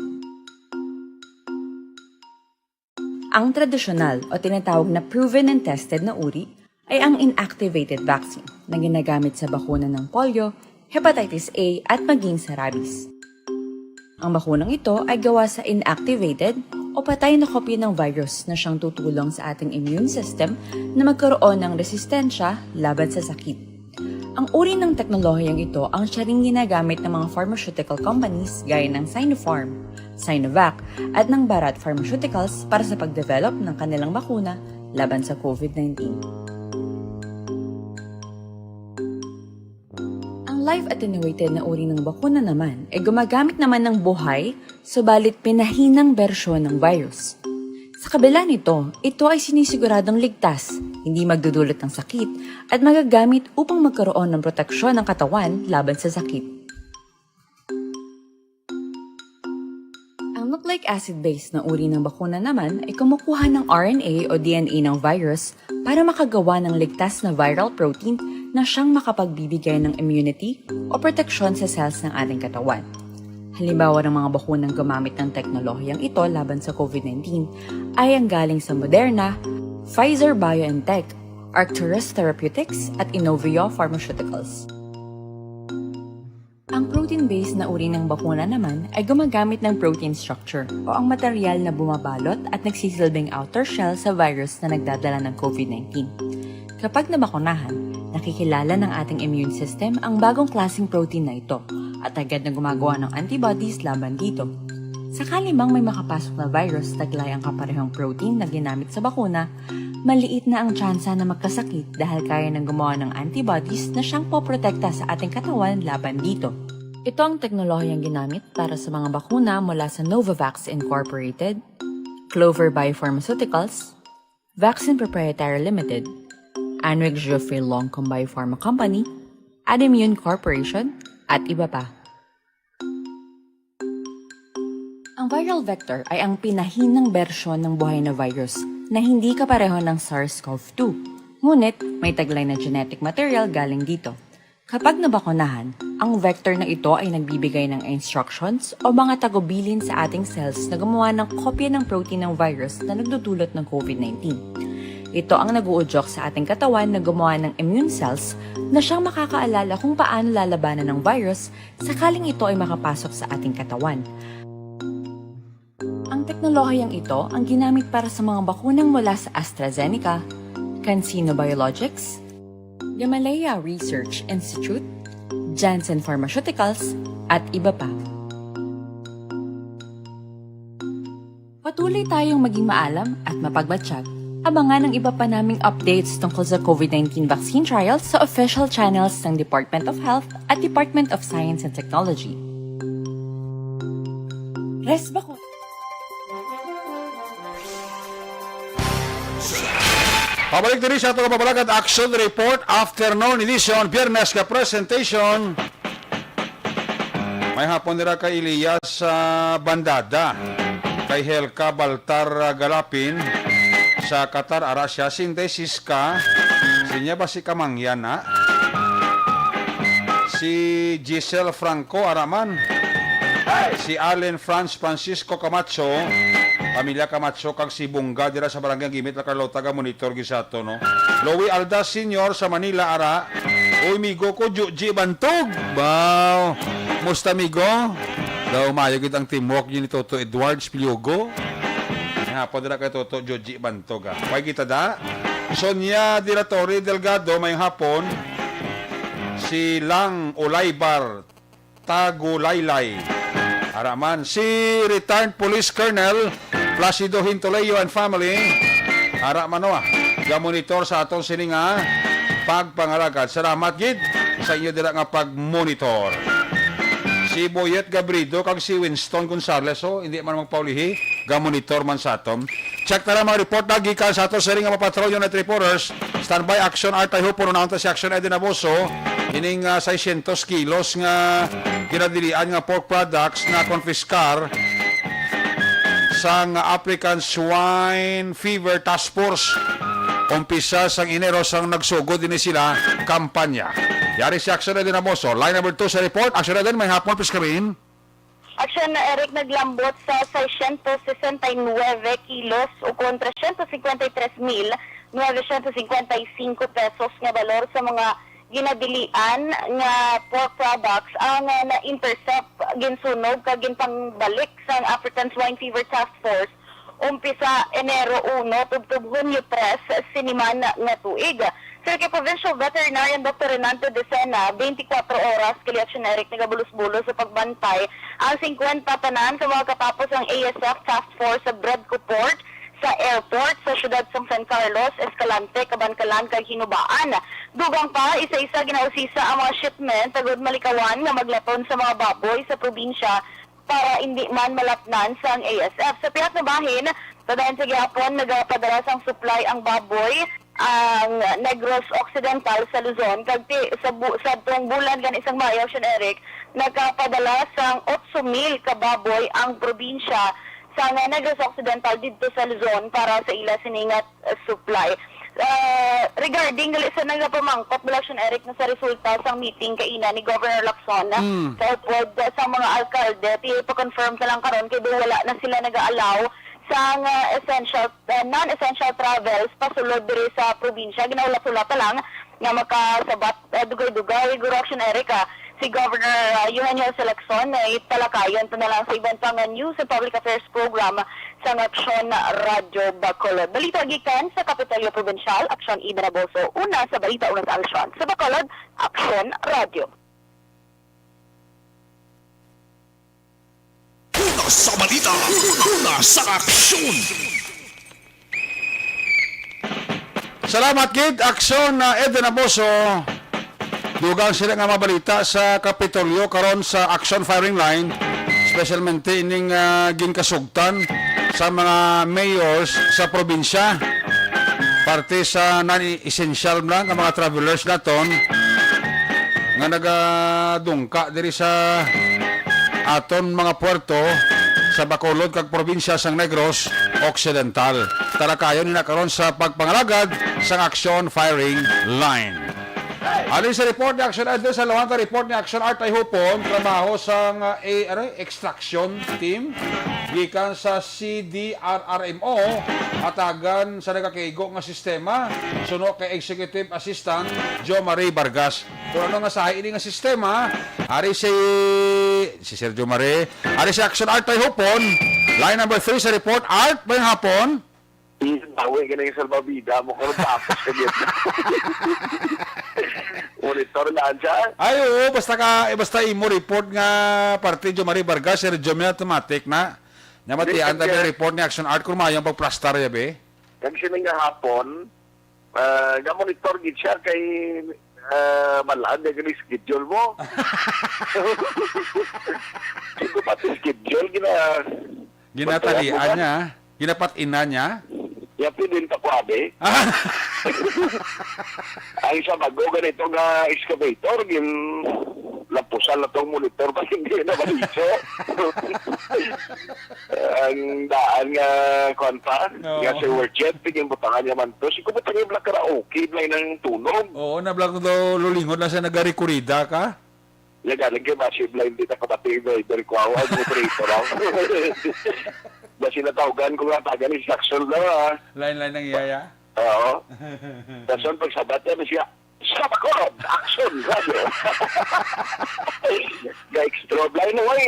Ang tradisyonal o tinatawag na proven and tested na uri ay ang inactivated vaccine na ginagamit sa bakuna ng polio, hepatitis A at maging sa rabies. Ang bakunang ito ay gawa sa inactivated o patay na kopya ng virus na siyang tutulong sa ating immune system na magkaroon ng resistensya laban sa sakit. Ang uri ng teknolohiyang ito ang siya ring ginagamit ng mga pharmaceutical companies gaya ng Sinopharm, Sinovac, at ng Bharat Pharmaceuticals para sa pagdevelop ng kanilang bakuna laban sa COVID nineteen. Ang live attenuated na uri ng bakuna naman ay gumagamit naman ng buhay, subalit pinahinang bersyon ng virus. Sa kabila nito, ito ay sinisiguradong ligtas, hindi magdudulot ng sakit, at magagamit upang magkaroon ng proteksyon ng katawan laban sa sakit. Ang nucleic acid-based na uri ng bakuna naman ay kumukuha ng R N A o D N A ng virus para makagawa ng ligtas na viral protein na siyang makapagbibigay ng immunity o proteksyon sa cells ng ating katawan. Halimbawa ng mga bakunang gumamit ng teknolohiyang ito laban sa COVID nineteen ay ang galing sa Moderna, Pfizer-BioNTech, Arcturus Therapeutics, at Inovio Pharmaceuticals. Ang protein-based na uri ng bakuna naman ay gumagamit ng protein structure o ang material na bumabalot at nagsisilbing outer shell sa virus na nagdadala ng COVID nineteen. Kapag nabakunahan, nakikilala ng ating immune system ang bagong klaseng protein na ito at agad na gumagawa ng antibodies laban dito. Sakali mang may makapasok na virus taglay ang kaparehong protein na ginamit sa bakuna, maliit na ang tsansa na magkasakit dahil kaya nang gumawa ng antibodies na siyang poprotekta sa ating katawan laban dito. Ito ang teknolohiyang ginamit para sa mga bakuna mula sa Novavax Incorporated, Clover Biopharmaceuticals, Vaccine Proprietary Limited, Anreg Geoffrey Longcom Biopharma Company, Adimmune Corporation, at iba pa. Ang viral vector ay ang pinahinang bersyon ng buhay na virus na hindi kapareho ng SARS-CoV two. Ngunit, may taglay na genetic material galing dito. Kapag nabakunahan, ang vector na ito ay nagbibigay ng instructions o mga tagubilin sa ating cells na gumawa ng kopya ng protein ng virus na nagdudulot ng COVID nineteen. Ito ang nag-uudyok sa ating katawan na gumawa ng immune cells na siyang makakaalala kung paano lalabanan ng virus sakaling ito ay makapasok sa ating katawan. Ang teknolohiyang ito ang ginamit para sa mga bakunang mula sa AstraZeneca, CanSino Biologics, Gamaleya Research Institute, Janssen Pharmaceuticals, at iba pa. Patuloy tayong maging maalam at mapagmatsyag. Abangan ang iba pa naming updates tungkol sa COVID nineteen vaccine trials sa official channels ng Department of Health at Department of Science and Technology. Res Bakuna. Pabalik diri sa ato nga pamalakat, Action Report, afternoon edition, Biyernes nga presentation. May hapon dira kay Elias sa Bandada, kay Helka Baltar, ah, Galapin sa Qatar, ara siya, Sinday Siska, sinya ba si Kamangyan na? Si Giselle Franco, ara man. Si Allen Franz Francisco Camacho, pamilya Camacho, kag si Bungga dira sa Barangay Gimit, La Carlota, ga monitor gid sa ato, no? Louie Aldas Senior sa Manila, ara. Uy, migo ko, Juji Bantog. Wow. Musta, migo? Daw mayo gid ang teamwork ni Toto Edwards Piliogo. May hapon dira kay Toto Juji Bantog, ah. Way kita da. Sonia de la Torre Delgado, may hapon. Si Lang Olaybar Tagulaylay. Ara man, si retired Police Colonel Placido Hintoleyo and family. Ara man, oh, ah. Ga-monitor sa aton sini nga pagpangalagad. Salamat gid sa inyo dira nga pag-monitor. Si Boyet Gabrido kag si Winston Gonzales, oh, hindi man magpaulihi, ga-monitor man sa aton. Check ta lang mga report na gikan sa aton sini nga mga Patrol Unit reporters. Standby, Action Art Tayhupon, una unta si Action Eden Abuso. Ining, ah, seiscientos kilos nga ginadilian nga pork products na konfiskar sang African Swine Fever Task Force. Umpisa sang Enero sang nagsugod ini sila kampanya. Yari si Action Eden Abuso. Line number two sa report. Action Eden, may hapon, please come in. Action na Eric, naglambot sa seiscientos sesenta y nueve kilos o kontra ciento cincuenta y tres mil novecientos cincuenta y cinco pesos nga balor sa mga ginadilian nga pork products ang, ah, na-intercept, ginsunog kag ginpangbalik sang African Swine Fever Task Force umpisa Enero uno tubtob Hunyo tres sini man nga tuig. Sir, kay Provincial Veterinarian Doctor Renante Decena, twenty-four oras kali Action Eric nagabulos-bulos sa pagbantay ang fifty tanan sa mga katapos ang A S F Task Force sa Bredco Port, sa airport, sa siyudad sang San Carlos, Escalante, Kabankalan, kag Hinubaan. Dugang pa, isa-isa ginausisa ang mga shipment tagod malikawan nga maglaton sa mga baboy sa probinsya para indi man malapnan sang A S F. Sa pihak nga bahin, padayon sa gihapon nagapadala sang supply ang baboy ang Negros Occidental sa Luzon, kag ti-, sa bu-, sa tuong bulan gani sang Mayo, Action Eric, nakapadala sang otso mil ka baboy ang probinsya sang Negros Occidental didto sa Luzon para sa ila sini nga, uh, supply. Uh, regarding gali sa nagapamangkot, Action Eric, na sa resulta sang meeting kaina ni Governor Lacson, mm, sa upod, uh, sa mga alkalde, ti-, pa-confirm na lang karon kay daw wala na sila nag-allow sang, uh, essential, uh, non-essential travels pasulod diri sa probinsya. Ginahulat-hulat na lang nga makasabat, uh, dugay-dugay, Guro Action Eric, ah, si Governor, uh, Eugenio Lacson. Ay talakayan to na lang sa iban pa nga news and public affairs program sa Aksyon Radyo Bacolod. Balita gikan sa Kapitolyo Probinsyal, Aksyon Eden Abuso. Una sa balita, una sa aksyon. Sa Bacolod, Aksyon Radyo. Una sa balita, una sa aksyon. Salamat gid, Aksyon, ah, Eden Abuso. Dugang sila nga mabalita sa Kapitolyo karon sa Action Firing Line, specialmente ining, ah, ginkasugtan sa mga mayors sa probinsya, parte sa non-essential lang nga mga travelers naton nga nagadungka diri sa aton mga puerto sa Bacolod kag probinsya sang Negros Occidental. Talakayon nila karon sa pagpangalagad sang Action Firing Line. Halin sa report ni Action Adler, sa Lawanta report ni Action Art Tayhupon, trabaho sang, ah, A-, ano, extraction team gikan sa C D R R M O, hatagan sa nagakaigo nga sistema, suno kay Executive Assistant Jo Marie Vargas. Kung ano nga sahi ini nga sistema, ari si, si Sergio Mare, ari si Action Art Tayhupon. Line number three sa report. Art, may hapon. Bawi ka na yung salbabida mo. Kung tapos ka dito. Monitor lang siya. Ay, oo, basta ka, eh, basta imo report nga parte Jo Marie Vargas, Sergio Mare, automatic na. Nya, hindi, matian tabi kaya report ni Action Art kung mayang pagplastar ya, be. Kag sining nga hapon, ah, ga-monitor gid siya kay, ah, malaan na gani schedule mo. Hindi ko pati schedule, gina-, Ginatalian mo ba? Niya, ginapat-inan niya. Ya, pwede rin ka kuwabe. Ang sa bago ganito nga excavator, gin lampusan na tong monitor pa, hindi na maliso. Ang daan nga, kuwan pa, Oo. nga sewer jet, tigin butangan niya man to. Si Kubutangi Black Karaoke, Blay ng tunog. Oo, na Black daw, lulingon lang sa nagarikurida ka? Nga galing kay Basi Blay, hindi nakabati yung driver ko, awa, ang operator ako. Basi natawgan ko nga, taga ni Saxon daw, ah. Lain-lain ang iyaya. Oo. Tapos ang pagsabat niya, siya, "Sa bakod! Action! Radyo!" Ga-extra blind na way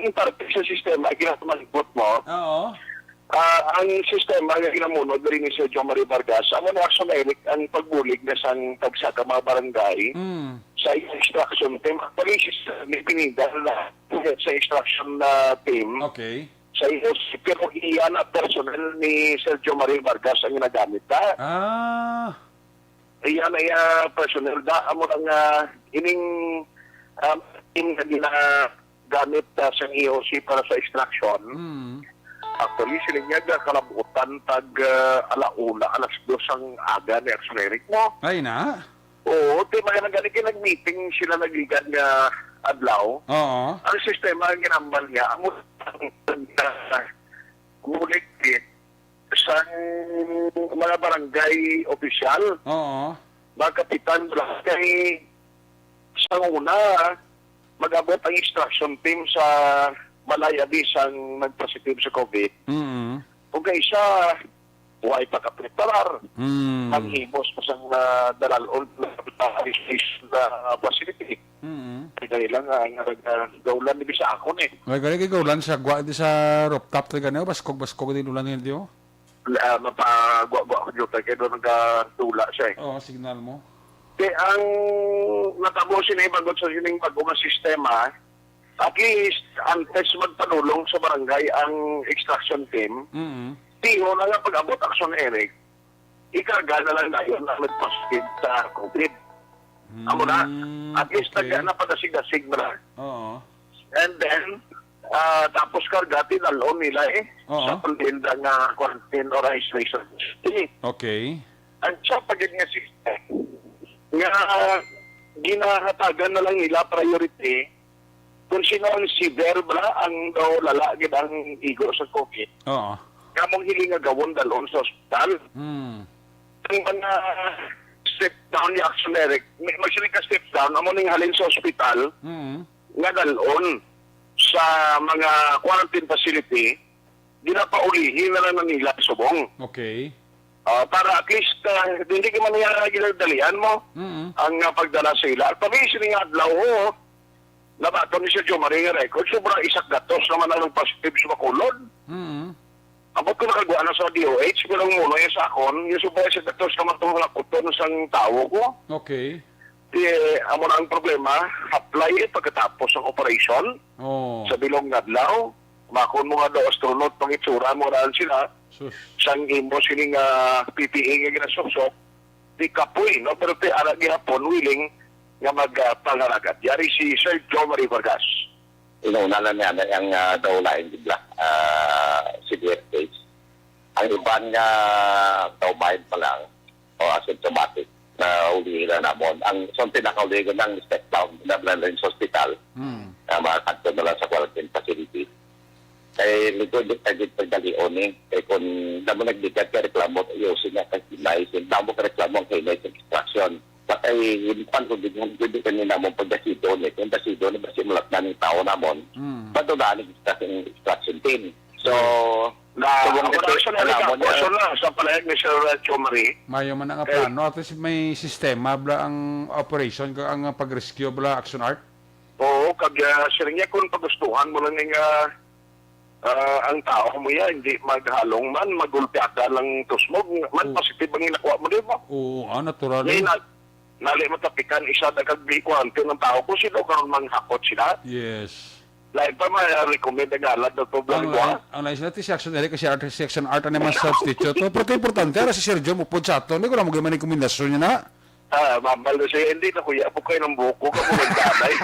yung parte sa sistema, ginatumalikot mo. Oo. Ah, ang sistema nga ginamuno diri ni Sir John Marie Vargas, amo ni Action Eric ang pagbulig na sang tagsa ka mga barangay Mm. sa instruction team. Actually, si Sir Nick Pineda na sa instruction na team. Okay. Sa inyo, pero iya na personnel ni Sir John Marie Vargas ang ginagamit na. Ah. Iya na iya personnel da, amo lang, ah, ining, um, team nga ginagamit, ah, sa E O C para sa extraction. Mm. Actually, sila niya ga kalabutan tag, ah, alauna, alas dos ang aga ni Action Eric mo. Ay na? Oo, ti mga nagani kay nag-meeting sila nagligad nga adlaw. Oo. Ang sistema ang ginambal niya, amo ang, ah, mulik sang mga barangay opisyal, Oo. mga kapitan barangay, sa una, mag-abot ang extraction team sa balay abi sang nag-positive sa COVID. Mm. Kung kaisa, way pa kapreparar, Mm. ang himos pa sang, ah, dalal-on na, na isolation na facility. Mm. Ay, dali lang, ah, nga nag-, ah, gaulan ni sa akon, eh. Ay, gani kay gaulan sa gwa, di sa rooftop, tayo gani, oh, baskog-baskog din ulan yun, di, oh. Ah, mapagwa-gwa ko dito, kaya doon nagkatula siya, eh. Oo, signal mo. Kaya ang natabo sini bago sa sining bago nga sistema, at least, antes magpanulong sa barangay ang extraction team, Mm. tiho na nga pag-abot Action Eric, ikarga na lang dayon ang nag-positive sa COVID. Amo na, Mm, at least okay. nag-, napadasig-dasig na lang. Oo. And then, ah, tapos karga, tinalon nila eh, Oo. sa palinda nga quarantine or isolation facility. Okay. Ang siya pa gid nga system, nga ginahatagan na lang nila priority kung sino ang severe ba, ang daw lala gid ang igo sa COVID. Oo. Kamong hiling nga gawon dalon sa ospital. Hmm. Ang mga step down ni Action Eric, may, may sila ka step down, amo ning halin sa ospital, Hmm. nga dalon sa mga quarantine facility, ginapaulihi na lang na nila subong. Okay. Ah, para at least, ah, hindi ka man niya ginadalian mo Mm. ang, ah, pagdala sa ila. At kami, sini nga adlaw, oo, nabaton ni Sir Jomari nga record, sobra isak gatos naman ang positive sa Bacolod. Mm. Abot ko nakagwa na sa D O H, pero ang muno yung sa akon, yung sobra isak gatos naman itong mga kuton sang tawo ko. Okay. Di, amo na ang problema, apply eh, pagkatapos ang operation, Oh. sa bilog nga adlaw, makon mo nga daw astronaut, pangitsura mo raan sila, Sus. sang imo sining, ah, P P E nga ginasuksok, di kapoy, no? Pero ti ara gihapon, willing nga mag, ah, pangaragat. Yari si Sir Joe Marie Vargas. Inuuna na niya na ang, ah, daw lain, di ba? Ah, severe case. Ang iban nga daw mild pa lang, o asymptomatic na uli na namon. Ang, so, ang pinakauli ko ng step down, na lang sa hospital, Hmm. na mga kanto na lang sa quarantine facility. Kay likod di ka gid pagdalion eh. Kay kung damo nagbigat ka reklamo, ayusin niya kay kinay. Kung damo ka reklamo, ang kinay sa extraction. Patay, hindi pa ko gid, hindi kami namon pagdasido ni. Kung dasido ni, basi mulat na ng tao namon. Hmm. Padulaan ni sa extraction team. So, Na, subong ang ito, operasyon na alam mo niya. Operasyon na sa palahig ni Sir Chomari. Mayo man ang Eh. plano. At least may sistema bla ang operation, ka-, ang pag-rescue bla, Action Art? Oo, kag, ah, siring niya kung pagustuhan mo lang nga, ah, ang tao mo yan, hindi maghalong man, magulpiada lang tusmog, man Oo. positive ang ginakuha mo, di ba? Oo, ah, natural Ngayon, eh. na-, nali matapikan, isa na kag di kuwanti ng tao kung sino karon manghakot sila. Yes. Lain pa man, ah, recommend ang alad ng Ang problema. lain, ang lain sila, ti si Action Eric, si Art, si Action Art, ano man substitute. Pero ito importante, ara si Sergio, mupod sa ato. Hindi ko lang mag-iman yung kombinasyon niya na. Ah, mabal na siya, hindi na kuya, po kayo ng buko, ka po nagdanay.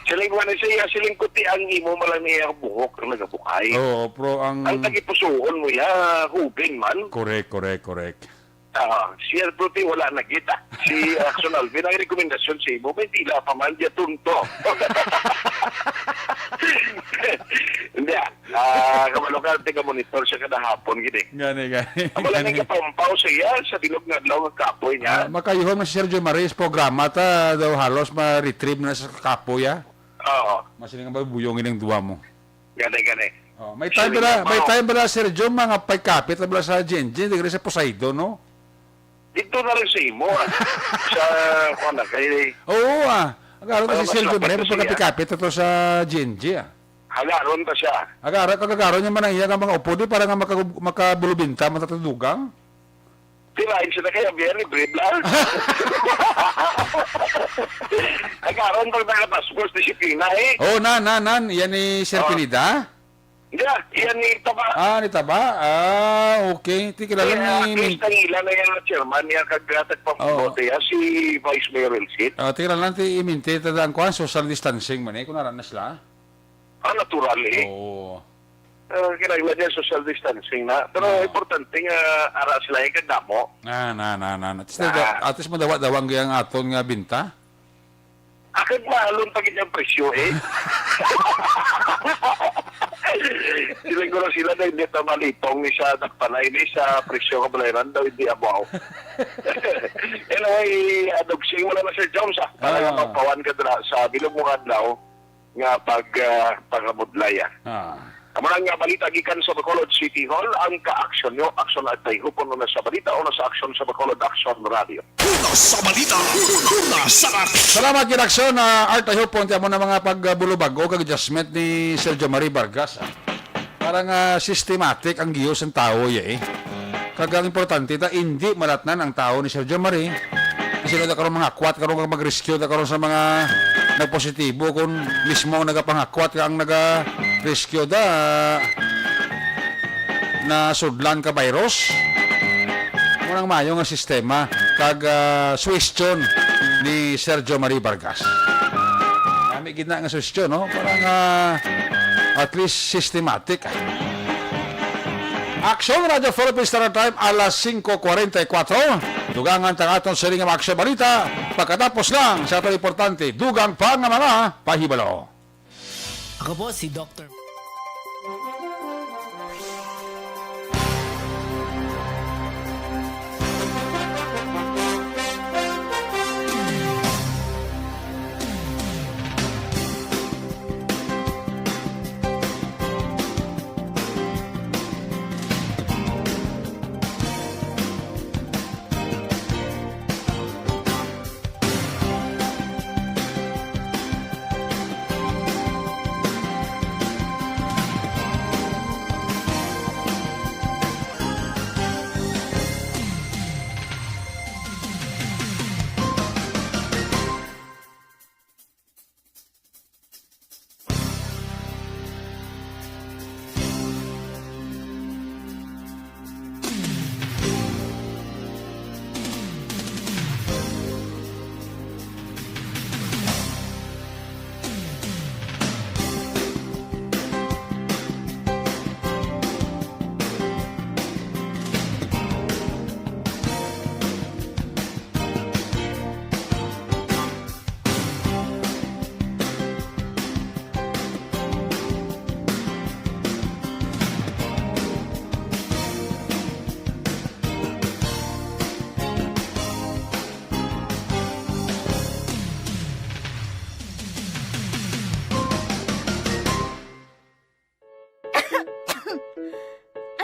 Siling mo na siya, siling kuti ang imo malang niya buhok ang nagabukay. Oo, pero ang Ang tagipusuon mo ya, hubin man. Correct, correct, correct. Ah, si L P P wala na kita. Si Action Alvin ang rekomendasyon sa imo, may tila pa man, di tunto. Hindi, ah. Ah, kabalo ka, taga-monitor siya kada hapon, gini. Gani, gani. Amo lang ang kapampaw sa iya, sa bilog nga adlaw nga kapoy niya. Ah, makayuhom na si Sergio Maris, programa ta daw halos ma-retrieve na sa kapoy, ah. Oo. Masiling ang babuyong ining duwa mo. Gani, gani. Oh, may time Siling bala, may ako. Time bala, Sergio, mga pagkapit na bala sa J N J, diri sa Poseidon, no? Dito na rin sa imo, ah. Sa, kuwan na, kay Oo, ah. Agaron ta Para si mas Sergio, may mapit siya. Pagkapit-kapit ito sa J N J, ah. Hagaron ta siya. Agaron, kagagaron niya man ang iya nga mga upod, eh, para nga maka-, makabulubinta, matatudugang. Tirahin siya na kaya, biya, libre lang. Hagaron pag nakapaspos, disiplina, eh. Oh, nan, nan, nan. Yan ni Sir Oh. Pineda? Yeah, yan ni Taba. Ah, ni Taba? Ah, okay. Ti kilala Yeah, ni at least Min- nangila na yung chairman niya kag, ah, tagpamuno Oo. Niya, si Vice Mayor Elsit. Ah, ti kilala ti Minty, tadaan ko, ah, social distancing man eh, kung nara na sila. Ah, natural eh. Oo. Ah, kinahanglan niya social distancing na. Pero Oo. Importante nga ara sila eh, kag damo. Ah, na, na, na, na. At least, Ah. At least madawa-dawang ang aton nga binta. Akag mahalon pa gid ang presyo, eh. Siguro sila na hindi na malipong ni sa dakpanay, ni sa presyo nga balayran daw, hindi abaw. Anyway, adogsing mo na, Sir Jones, ah, para Ah. Nga magpawan ka dira sa bilog mo adlaw nga pag, ah, pagabudlay, ah. Ah. Amo na nga balita gikan sa Bacolod City Hall, ang ka-aksyon nyo, aksyon at pahihupon na sa balita o na sa aksyon sa Bacolod Aksyon Radio. Una sa balita, una sa aksyon. Salamat, Ginaksyon. Ah, Art, I hope, amo na mga pagbulubag o kag-adjustment ni Sergio Marie Vargas, ah. Parang, ah, systematic ang giyos ng tao, eh. Kag ang importante, ta, hindi malatnan ang tao ni Sergio Marie. Kasi na karon mga kwat, karon kag mag-rescue ta karon sa mga nagpositibo, kung mismo ang nagapangakwat ka ang naga-rescue da, na sudlan ka virus. Murang mayo nga sistema kag, ah, suwestyon ni Sergio Marie Vargas. Kami gid na nga suwestyon, no? Parang, ah, at least systematic, ah. Action Radio Philippines Standard Time, alas singko kwarenta y kuwatro. Dugangan ta ang aton siring nga mga aksyon balita. Pagkatapos lang sa aton importante, dugang pa nga mga pahibalo. Ako po si Doktor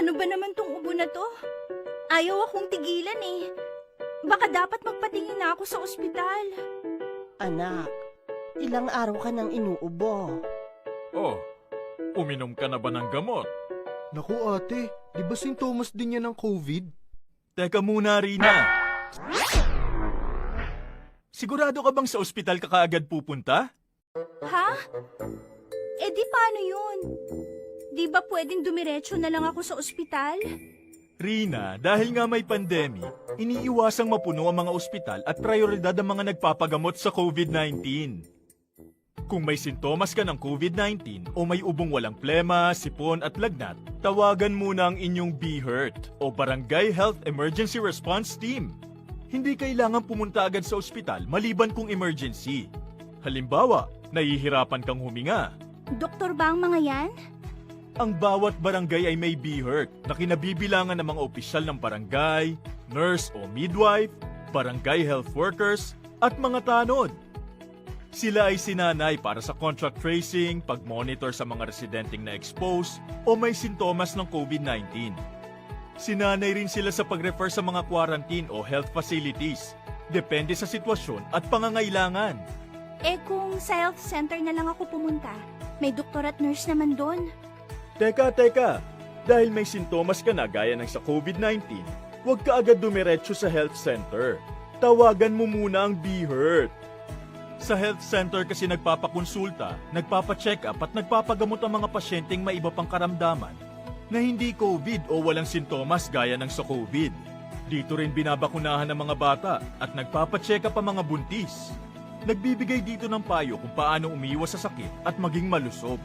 Ano ba naman tong ubo na to? Ayaw akong tigilan eh. Baka dapat magpatingin na ako sa ospital. Anak, ilang araw ka nang inuubo. Oh, uminom ka na ba ng gamot? Naku, ate, di ba sintomas din yan ng covid? Teka muna, Rina. Sigurado ka bang sa ospital ka kaagad pupunta? Ha? Eh di paano yun? Di ba pwedeng dumiretso na lang ako sa ospital? Rina, dahil nga may pandemic, iniiwasang mapuno ang mga ospital at prioridad ang mga nagpapagamot sa covid nineteen. Kung may sintomas ka ng COVID nineteen o may ubong walang plema, sipon at lagnat, tawagan muna ang inyong BHERT o Barangay Health Emergency Response Team. Hindi kailangan pumunta agad sa ospital maliban kung emergency. Halimbawa, nahihirapan kang huminga. Doktor ba ang mga yan? Ang bawat barangay ay may BHERT na kinabibilangan ng mga opisyal ng barangay, nurse o midwife, barangay health workers, at mga tanod. Sila ay sinanay para sa contact tracing, pag-monitor sa mga residenteng na-expose o may sintomas ng COVID nineteen. Sinanay rin sila sa pag-refer sa mga quarantine o health facilities, depende sa sitwasyon at pangangailangan. Eh, kung sa health center na lang ako pumunta, may doktor at nurse naman doon. Teka, teka! Dahil may sintomas ka na gaya ng sa COVID nineteen, huwag ka agad dumiretso sa health center. Tawagan mo muna ang BHERT. Sa health center kasi nagpapakonsulta, nagpapacheck-up at nagpapagamot ang mga pasyenteng may iba pang karamdaman na hindi COVID o walang sintomas gaya ng sa COVID. Dito rin binabakunahan ang mga bata at nagpapacheck-up ang mga buntis. Nagbibigay dito ng payo kung paano umiwas sa sakit at maging malusog.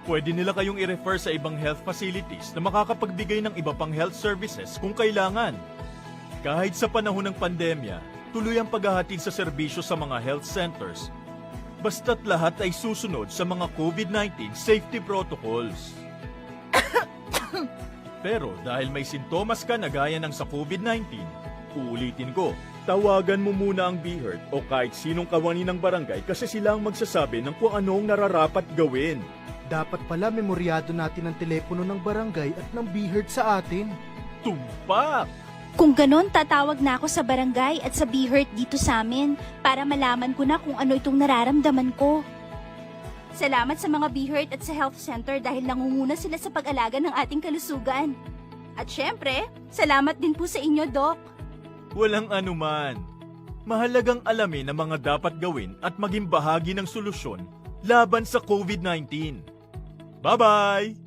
Pwede nila kayong i-refer sa ibang health facilities na makakapagbigay ng iba pang health services kung kailangan. Kahit sa panahon ng pandemya, tuloy ang paghahatid sa serbisyo sa mga health centers, basta't lahat ay susunod sa mga COVID nineteen safety protocols. Pero dahil may sintomas ka na gaya ng sa COVID nineteen, uulitin ko, tawagan mo muna ang BHERT o kahit sinong kawani ng barangay kasi sila ang magsasabi ng kung ano ang nararapat gawin. Dapat pala memoryado natin ang telepono ng barangay at ng BHERT sa atin. Tumpak! Kung ganon, tatawag na ako sa barangay at sa BHERT dito sa amin para malaman ko na kung ano itong nararamdaman ko. Salamat sa mga BHERT at sa health center dahil nangunguna sila sa pag-alaga ng ating kalusugan. At syempre, salamat din po sa inyo, Doc. Walang anuman. Mahalagang alamin ang mga dapat gawin at maging bahagi ng solusyon laban sa COVID nineteen. Bye-bye!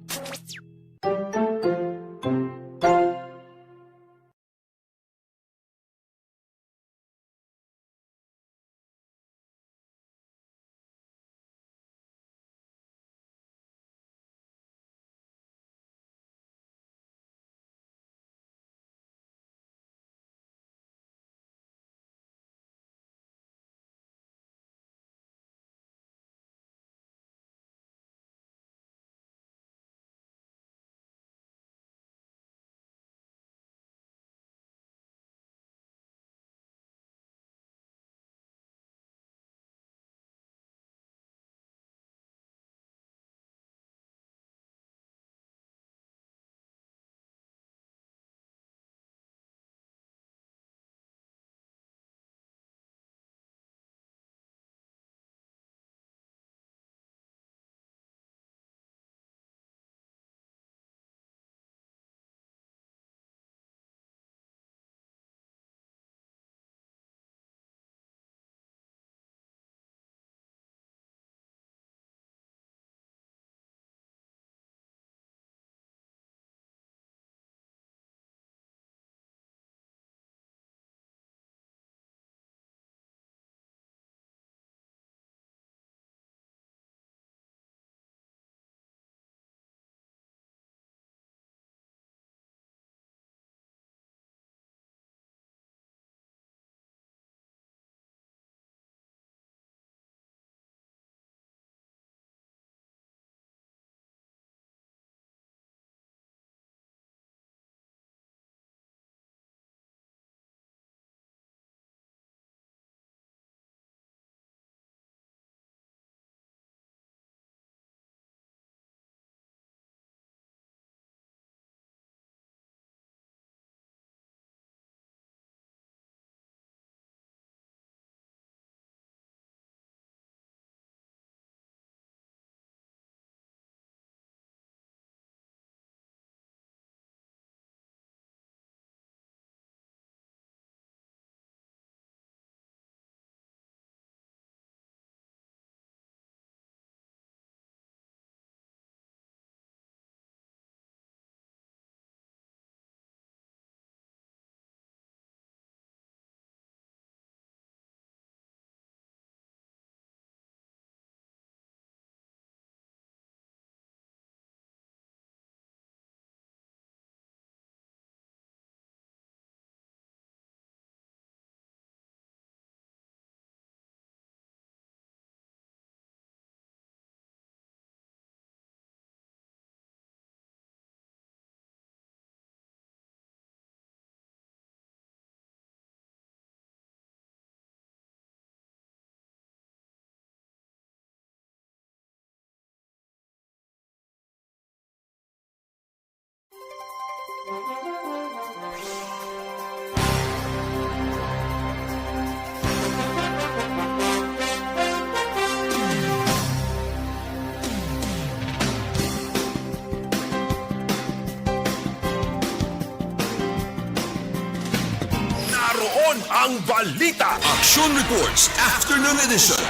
Ang balita. Action Reports, Afternoon Edition.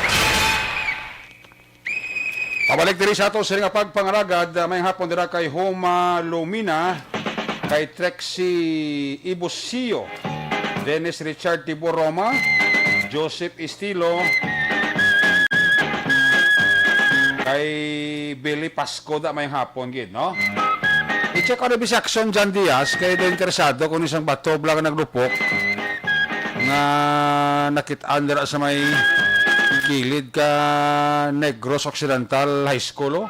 Pabalik diri sa ato sa nga pagpangaragad, ah, may hapon dira kay Homa Lumina, kay Trexie Ibusio, Dennis Richard Tibo Roma, Joseph Estilo, kay Billy Pasco da may hapon gid, no? I-check ko na bi si Action John Diaz, kay do interesado kung isang bato bala nga naglupok nga nakit-an dira sa may kilid ka Negros Occidental High School, oh.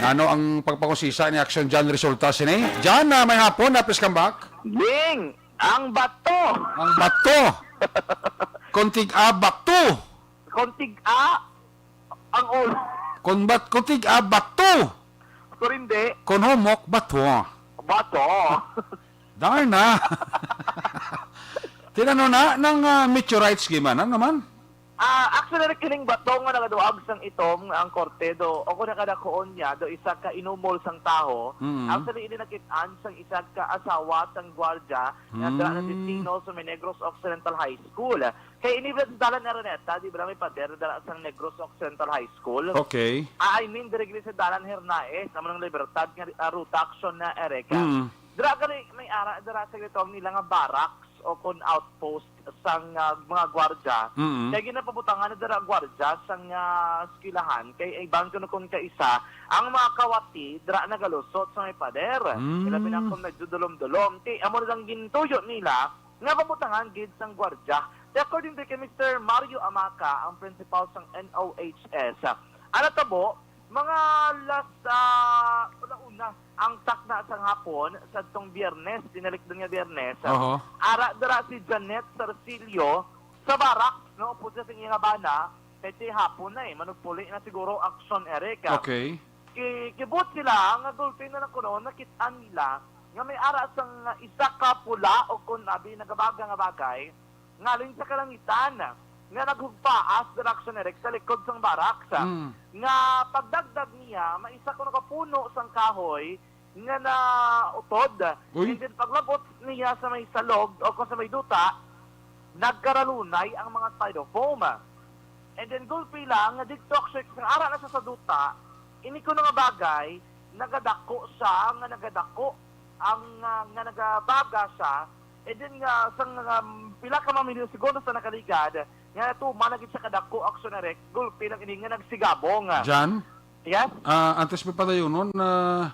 Ngano ang pagpangusisa ni Action John resulta sini? John, ah, may hapon, napis kang back? Ling, ang bato. Ang bato. Kontig-a bato. Kontig-a ang ulo. Kon bat, kontig-a bato. Pero hindi. Kon humok, bato. Bato. Darna. Tinano na ng, ah, meteorites, gima na naman? Ah, actually, kining bato nga nagaduag sang itom nga ang korte do, o kung nakadakuon niya, do isa ka inumol sang taho. Mm. Actually, ini nakit-an sang isa ka asawa sang gwardya nga dala na Hmm. destino sa may Negros Occidental High School. Kay ini sa Dalan Araneta, di ba, may pader dala sang Negros Occidental High School. Okay. Ah, I mean, diri gini sa Dalan Hernaez, amo nang Libertad nga, ah, ruta aksyon na, Eric. Mm. Dira gani may ara, dira sa gitawag nila nga barracks o kon outpost sang, ah, mga gwardya. Mm. Kay ginapabutangan na dira gwardya sang, ah, eskwelahan. Kay iban kuno kun kaisa, ang mga kawati dira nagalusot sa may pader. Mm. Ilabi na kung medyo dulom-dulom. Ti, amo na lang gintuyo nila nga pabutangan gid sang gwardya. Ti, according to kay Mister Mario Amaca, ang principal sang N O H S, ah, ang natabo, mga las, ah, wala una, ang takna sang hapon, sa tong Biyernes, tinalikdan nga Biyernes, Oho. ara dira si Janet Sarcillo sa barracks, no? Upod sa iyang bana, kay ti hapon na eh, manugpuli na siguro aksyon, Eric, ah. Okay. Ki-, kibot sila nga gulpi na lang kuno, nakit-an nila nga may ara sang isa ka pula o kon abi nagabaga nga bagay, ngalin sa kalangitan, nga naghugpaas dira aksyon, Eric, sa likod sang barracks, ah, Mm. nga pagdagdag niya, may isa kuno ka puno sang kahoy nga nautod. Uy. And then paglabot niya sa may salog o kung sa may duta, nagkaralunay ang mga styrofoam. And then gulpi lang nga didto aksyon, sang ara na sa, sa duta, ini kuno nga bagay, nagadako siya, nga nagadako ang, ah, nga nagabaga siya, and then nga sang, um, pila ka mga minuto, segundo sa nakaligad, nga natuman na gid siya kadako aksyon, Eric, gulpi lang ini nga nagsigabong. Jan? Yes? Ah, antes pa padayonon, ah,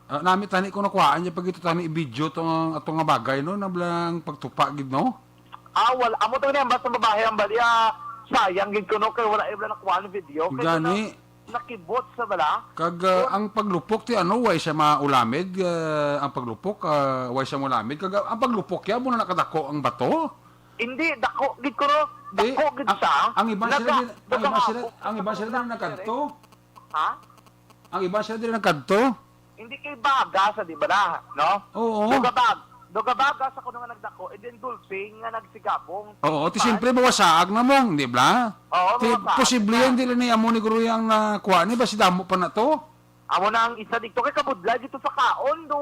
ah, nami tani kung nakuhaan niya pag ito tani i-video tong ato nga bagay, no? Nablang pagtupa gid, no? Ah, wala. Amo to na, basta babae ang bali, ah, sayang gid kuno kay wala, wala nakuhaan ang video. Kay Gani. na-, nakibot sa bala. Kag, ah, Kun ang paglupok ti ano, way siya maulamid, ah, ang paglupok, ah, way siya maulamid. Kag, ah, ang paglupok ya, mo na nakadako ang bato? Hindi, dako gid kuno. Di, Dako gid ang, siya. ang iban sila Naga-, din, ang iban sila, nagahapok ang iban sila sa din nagkadto. Ha? Ang iban sila din nagkadto. Hindi kay baga sa, di ba na, no? Oo. Dugabag, dugabaga sa kuno nga nagdako, and then gulping nga nagsigabong. Oo, ti Pan? Siyempre mawasaag na mong, di ba? Oo, Ti, mawasaag posible na. Yan, dili ni amo ni Guru ang nakuha ni, basi damo pa na to. Amo na ang isa dito kay kabudlay dito sa kaon do,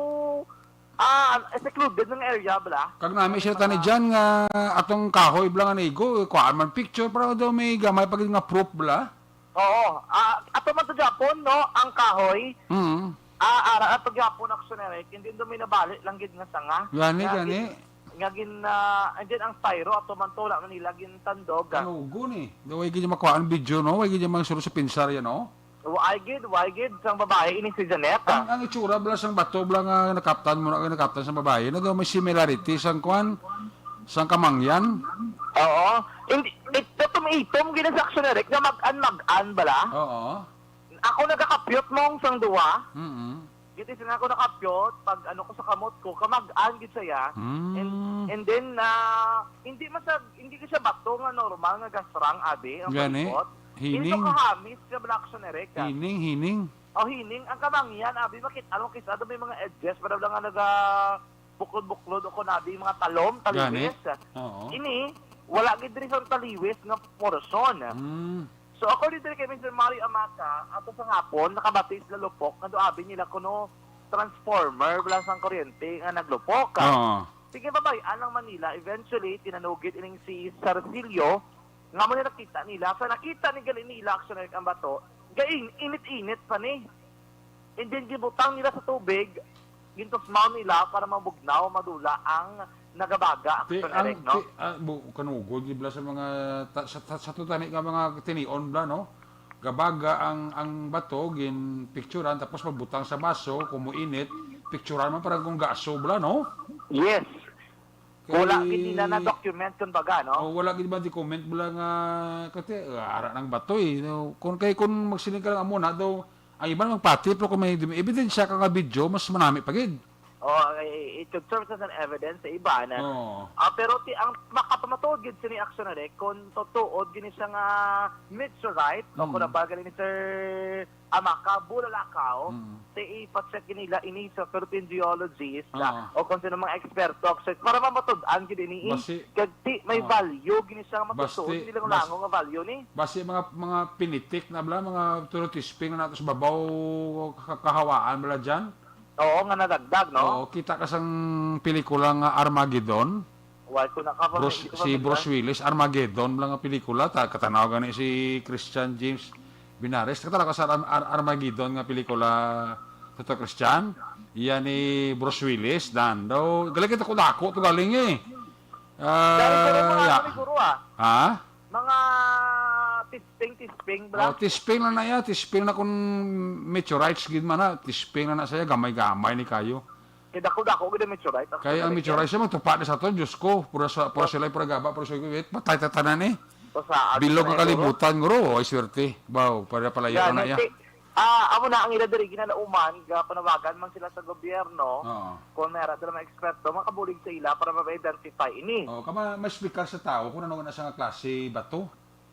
ah, secluded ng area, bala. Kag nami siya tani dyan nga atong kahoy bala nga naigo, kuhaan man picture, para daw may gamay pa gid nga proof bala. Oo. Ah, ato man to Japon, no? Ang kahoy. Mm. Ah, ara ato Japon, aksyon, Eric. Hindi do may nabali lang gid nga sanga. Gani, Nga gani. gin-, nga gin, ah, and then ang styro, ato man to, wala man nila gintandog, ah. Kanugo ni. Daw way gid makuha ang video, no? Way gid mang suro sa pinsar yan, no? Way gid, way gid, sang babae, ini si Janet, ah. Ang, ang itsura bala sang bato, bala nga nakaptan mo na, nakaptan sa babae, na daw may similarity sang kwan, sang kamangyan. Oo. Hindi, ito, tumitom, gina sa aksyon, Eric, nga mag-an, mag-an bala. Oo. Ako nagakapyot mong sang duwa. Mm-mm. Giti sila ako nakapyot, pag ano ko sa kamot ko, kamag-an gid saya. Mm. And, and then, ah, hindi man sa, hindi ko siya bato nga normal nga gasrang, abi, ang Gani. palibot. Hindi Hining. ko kahamis nga bala aksyon, Eric, ah. Hining, hining. O, hining, ang kamangyan, abi, makit-, ano, kisa, may mga edges, para lang nga naga-, buklod-buklod o kunabi mga talom, Gani. taliwis. Oo. Ini, wala gid diri sa taliwis nga portion. Mm. So, according diri kay Mister Mario Amata, ato sa hapon, nakabati sila lupok, nga doabi nila kuno transformer, wala sang kuryente nga naglupok. Oo. Sige, babay-an ang Manila. Eventually, tinanugid ining si Sarcillo, nga mo na nakita nila. Sa nakita ni gali nila, action na ang bato, gain, init-init pa ni. And then, gibutang nila sa tubig, gintusmaw nila para mabugnaw, madula ang nagabaga, Ti, action na ang, rin, no? ti, ah, bu-, kanugod, di ba, sa mga, ta-, sa, sa, sa tutani nga mga tinion, bla, no? Gabaga ang, ang bato, ginpicturan, tapos pagbutang sa baso, kung muinit, picturan man parang kung gaso, bla, no? Yes. Wala Kay gid nila na-document, kumbaga, no? Oh, wala gid ba document, bla, nga, kasi, ah, ara ng bato, eh, no? Kung, kay, kung magsiling ka lang amo na daw, ang iban magpati, pero kung may dim-, ebidensya ka nga video, mas manami pa gid. Oh, i-, i-, it could serve as an evidence sa iban. Oo. Ah, pero ti-, ang makapamatuod gid sini, action na rin, kung totoo gid ni siya nga meteorite, o kung Mm. nabagal ni Sir Amaka, bulalakaw, Mm. ti ipa-check nila ini sa Philippine Geologist, Oo. ah, o kung sino mga eksperto, action, para mamatud-an gid ini, eh. Basi, Kag ti, may Oo. value gid ni siya nga matutuo, Basi, hindi lang bas-, lango nga value ni. basi mga, mga pinitik na bla, mga turo tisping na nato sa babaw, ka-, kahawaan bla dyan. Oo, nga nadagdag, no? Oo, kita ka sang pelikula nga Armageddon. Why ko na ka Bruce, hindi ko si familiar. Bruce Willis, Armageddon lang ang pelikula. Ta-, katanaw gani si Christian James Binares. Katala ka sa Ar-, Ar-, Armageddon nga pelikula, Tito Christian. Iya ni Bruce Willis, dan. Daw, galing kita ko dako to galing eh. Dahil ko rin mga Ah, ano ya. ni Guru, ah. Ha? Mga tisping, tisping, bla. Oh, tisping na na ya, tisping na kung meteorites gid man na, tisping na na saya, gamay-gamay ni kayo. Kay dako-dako gid ang meteorite, Kay ang actually, meteorite siya, magtupa na sa to, Diyos ko, pura sa, pura Oh. sila, pura gaba, pura sa wait, patay ta tanan eh. O sa Bilog ang Ateneo, kalibutan, guro, ay swerte. Baw, para palayo Yan, na ya. ti-, ah, amo na ang ila diri ginalauman, ga panawagan man sila sa gobyerno, Oo. kung may ara sila mga eksperto, makabulig sa ila para ma-identify ini. Oo, kama, mas pikas sa tao kung ano na sa nga klase bato.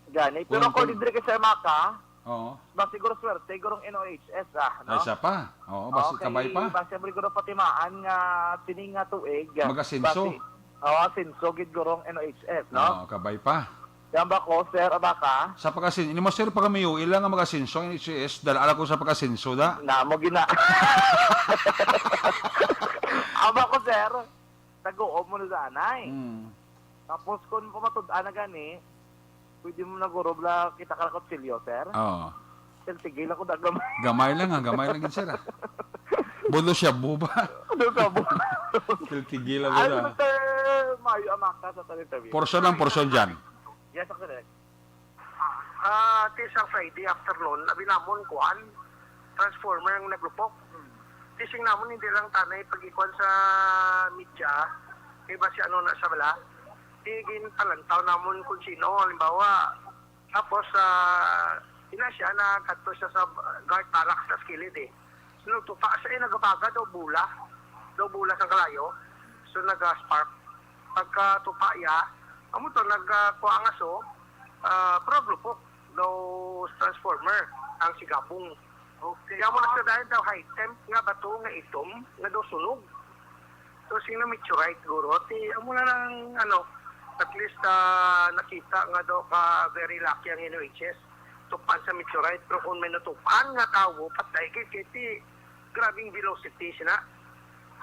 Gani. Pero Kung, according kung diri kay Sir Maka, Oo. mas siguro swerte, siguro ang N O H S, ah, no? Ay, isa pa. Oo, basi Okay, kabay pa. basi ang siguro patimaan nga sini nga tuig, ah, Mag-asenso. basi, oo, asenso gid gurong N O H S, no? Oo, kabay pa. Yan ba ko, Sir Abaka? Sa pag-asen-, ini mo, Sir, pagamiyo, ila nga mag-asenso ang N H S, dala ko sa pag-asenso, da. Namo gina. Aba ko, Sir. Taguom mo na sa anay. Mm. Tapos kung pamatud-an na gani, pwede mo na guro bla kita ka kutsilyo, sir? Oo. Sir, tigil ako na gamay. Gamay lang, ah, gamay lang yun, sir, ah. Bulo siya, buba. Ano ka mo? Tigil-tigil lang Ay, yun, ah. Mister Mayo Amaka sa interview. Portion lang, portion dyan. Yes, sir. Ah, ti sa Friday afternoon, abi namon, kuan, transformer ang naglupok. Ti sing namon, hindi lang tanay pag-ikuan sa media, kay basi ano na sa bala. Ti ginpalantaw namon kung sino, halimbawa, tapos, ah, ina siya, nakadto siya sa guard barracks sa kilid, eh. So, nagtupa siya, eh, nagabaga daw bula. Daw bula sa kalayo. So, naga-spark. Pagkatupa iya, amo to, nag, ah, kuha ang aso, ah, pero lupok daw transformer ang sigabong. Okay. Kaya mo na siya dahil daw high temp nga bato nga itom, nga daw sunog. So, sino meteorite, guro? Ti, amo na lang, ano, at least, ah, nakita nga daw ka very lucky ang N O H S. Tupan sa meteorite, pero kung may natupan nga tawo, patay gid, kay ti, grabing velocity sina.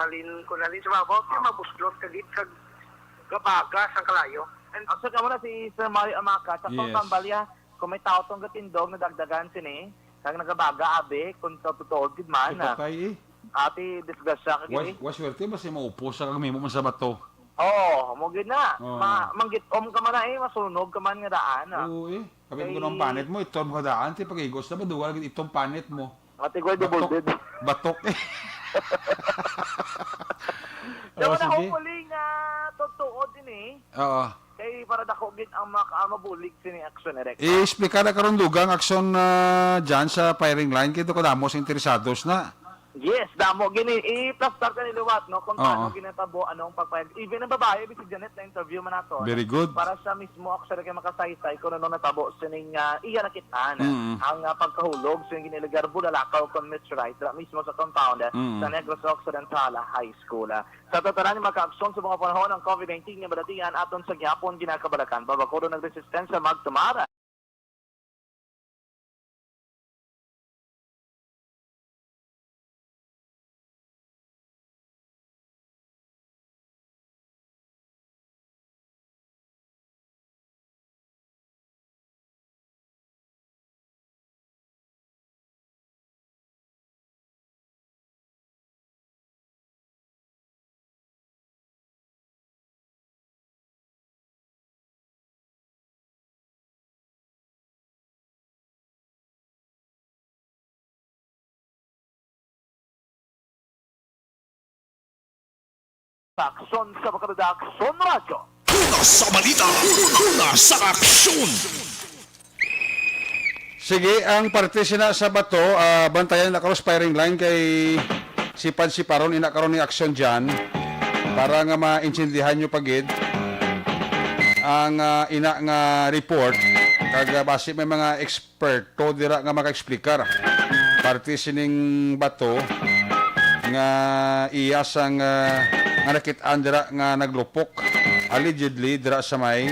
Halin, kung halin sa babaw, ti, mabuslot ka gid, kag gabaga sa kalayo. And actually, kamo na si Sir Mario Amaka, sa Yes. Pambalya, kung may tao tong gatindog, nadagdagan sini, kag nagabaga, abi, kung sa totoo gid man, ah. Ipatay, eh. Ati, disgrasya ka gid, Wa-, eh. Wa swerte ba siya maupos sa kag mimo man sa bato? Oo, mo gid na. Oo. Ma-, manggitom ka man na, eh, masunog ka man nga daan, ah. Oo, eh. Kami Kay ko ng panit mo, itom ka daan, ti pag-igos na ba, duwa lagi itom panit mo. Ate Goy, Batok. Double din. Batok, eh. Daw Oo, na sige. Hopefully nga totoo din, eh. Oo. Kay para dako gid ang maka-, mabulig sini action, Eric, no? I-explica na karon dugang action, ah, dyan sa firing line. Kay kadamo sa interesados na. Yes, damo gini. I-plastar ka ni liwat, no? Kung paano Oo. ginatabo, anong pagpayag. Even ang babae, bisag Janet na interview man nato, Very no? good. Para siya mismo, actually, kay makasaytay kung ano natabo sining, ah, iya nakit-an. Mm. Ang, ah, pagkahulog sining ginilegar bulalakaw kon meteorite, dira mismo sa compound, ah, Mm. sa Negros Occidental High School, ah. Sa tatanan nga mga kaaksyon sa mga panahon, ang COVID nineteen nga balatian aton sa gihapon ginakabalakan. Babakuron ang resistensya magtumar. Aksyon sa Bacolod, Aksyon Radyo. Una sa balita, una sa aksyon. Sige, ang parte sina sa bato, ah, bantayan na karon sa firing line kay si Pad si Paron ina karon ni aksyon dyan para nga maintindihan nyo pagid ang, ah, ina nga report. Kag, ah, basi may mga eksperto dira nga maka-explicar parte sining bato nga iya sang, ah, nga nakit-an dira nga naglupok allegedly dira sa may,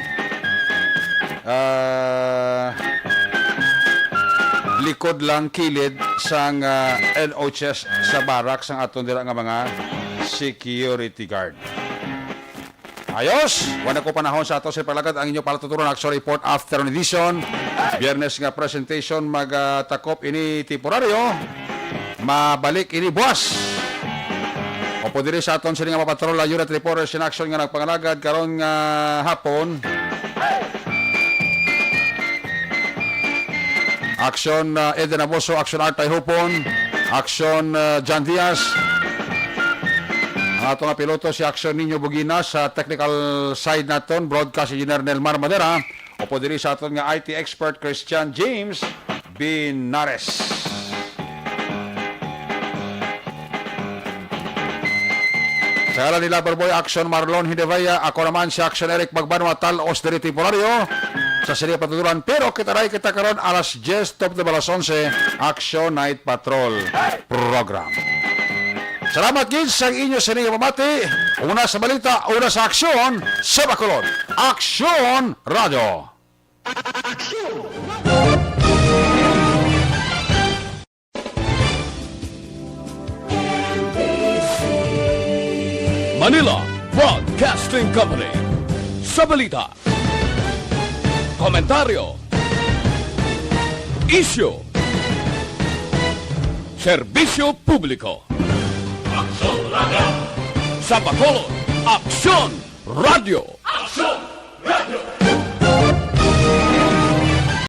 ah, likod lang kilid sang, ah, N H S sa barracks sang aton dira nga mga security guard. Ayos! Wala ko panahon sa ato sa paglakat ang inyo palatuturon Aksyon Report Afternoon Edition. Biyernes nga presentation, magtakop ini temporaryo. Mabalik ini buwas. Opo diri sa aton sini nga mapatrol, unit reporters in action nga nagpangalagad karon nga hapon. Aksyon, uh, Eden Aboso, Aksyon Art Hupon, Aksyon, uh, John Diaz. Ang ato nga piloto si Aksyon Niño Bugina, sa technical side naton, broadcast engineer Nelmar Madera. Opo diri sa aton nga I T expert Christian James Binares. Sa ngalan ni Loverboy, Aksyon Marlon Hidevaya, ako naman si Aksyon Eric Magbanwa, talos diri temporaryo sa sini patuturan. Pero kita ray kita karon alas diyes, top to alas onse, Aksyon Night Patrol Program. Salamat gid sa inyo sa inyong pamati. Una sa balita, una sa aksyon, sa Bacolod. Aksyon Radyo. Manila Broadcasting Company. Sa balita, komentaryo, isyu, serbisyo publiko. Aksyon Radyo. Sa Bacolod, Aksyon Radyo.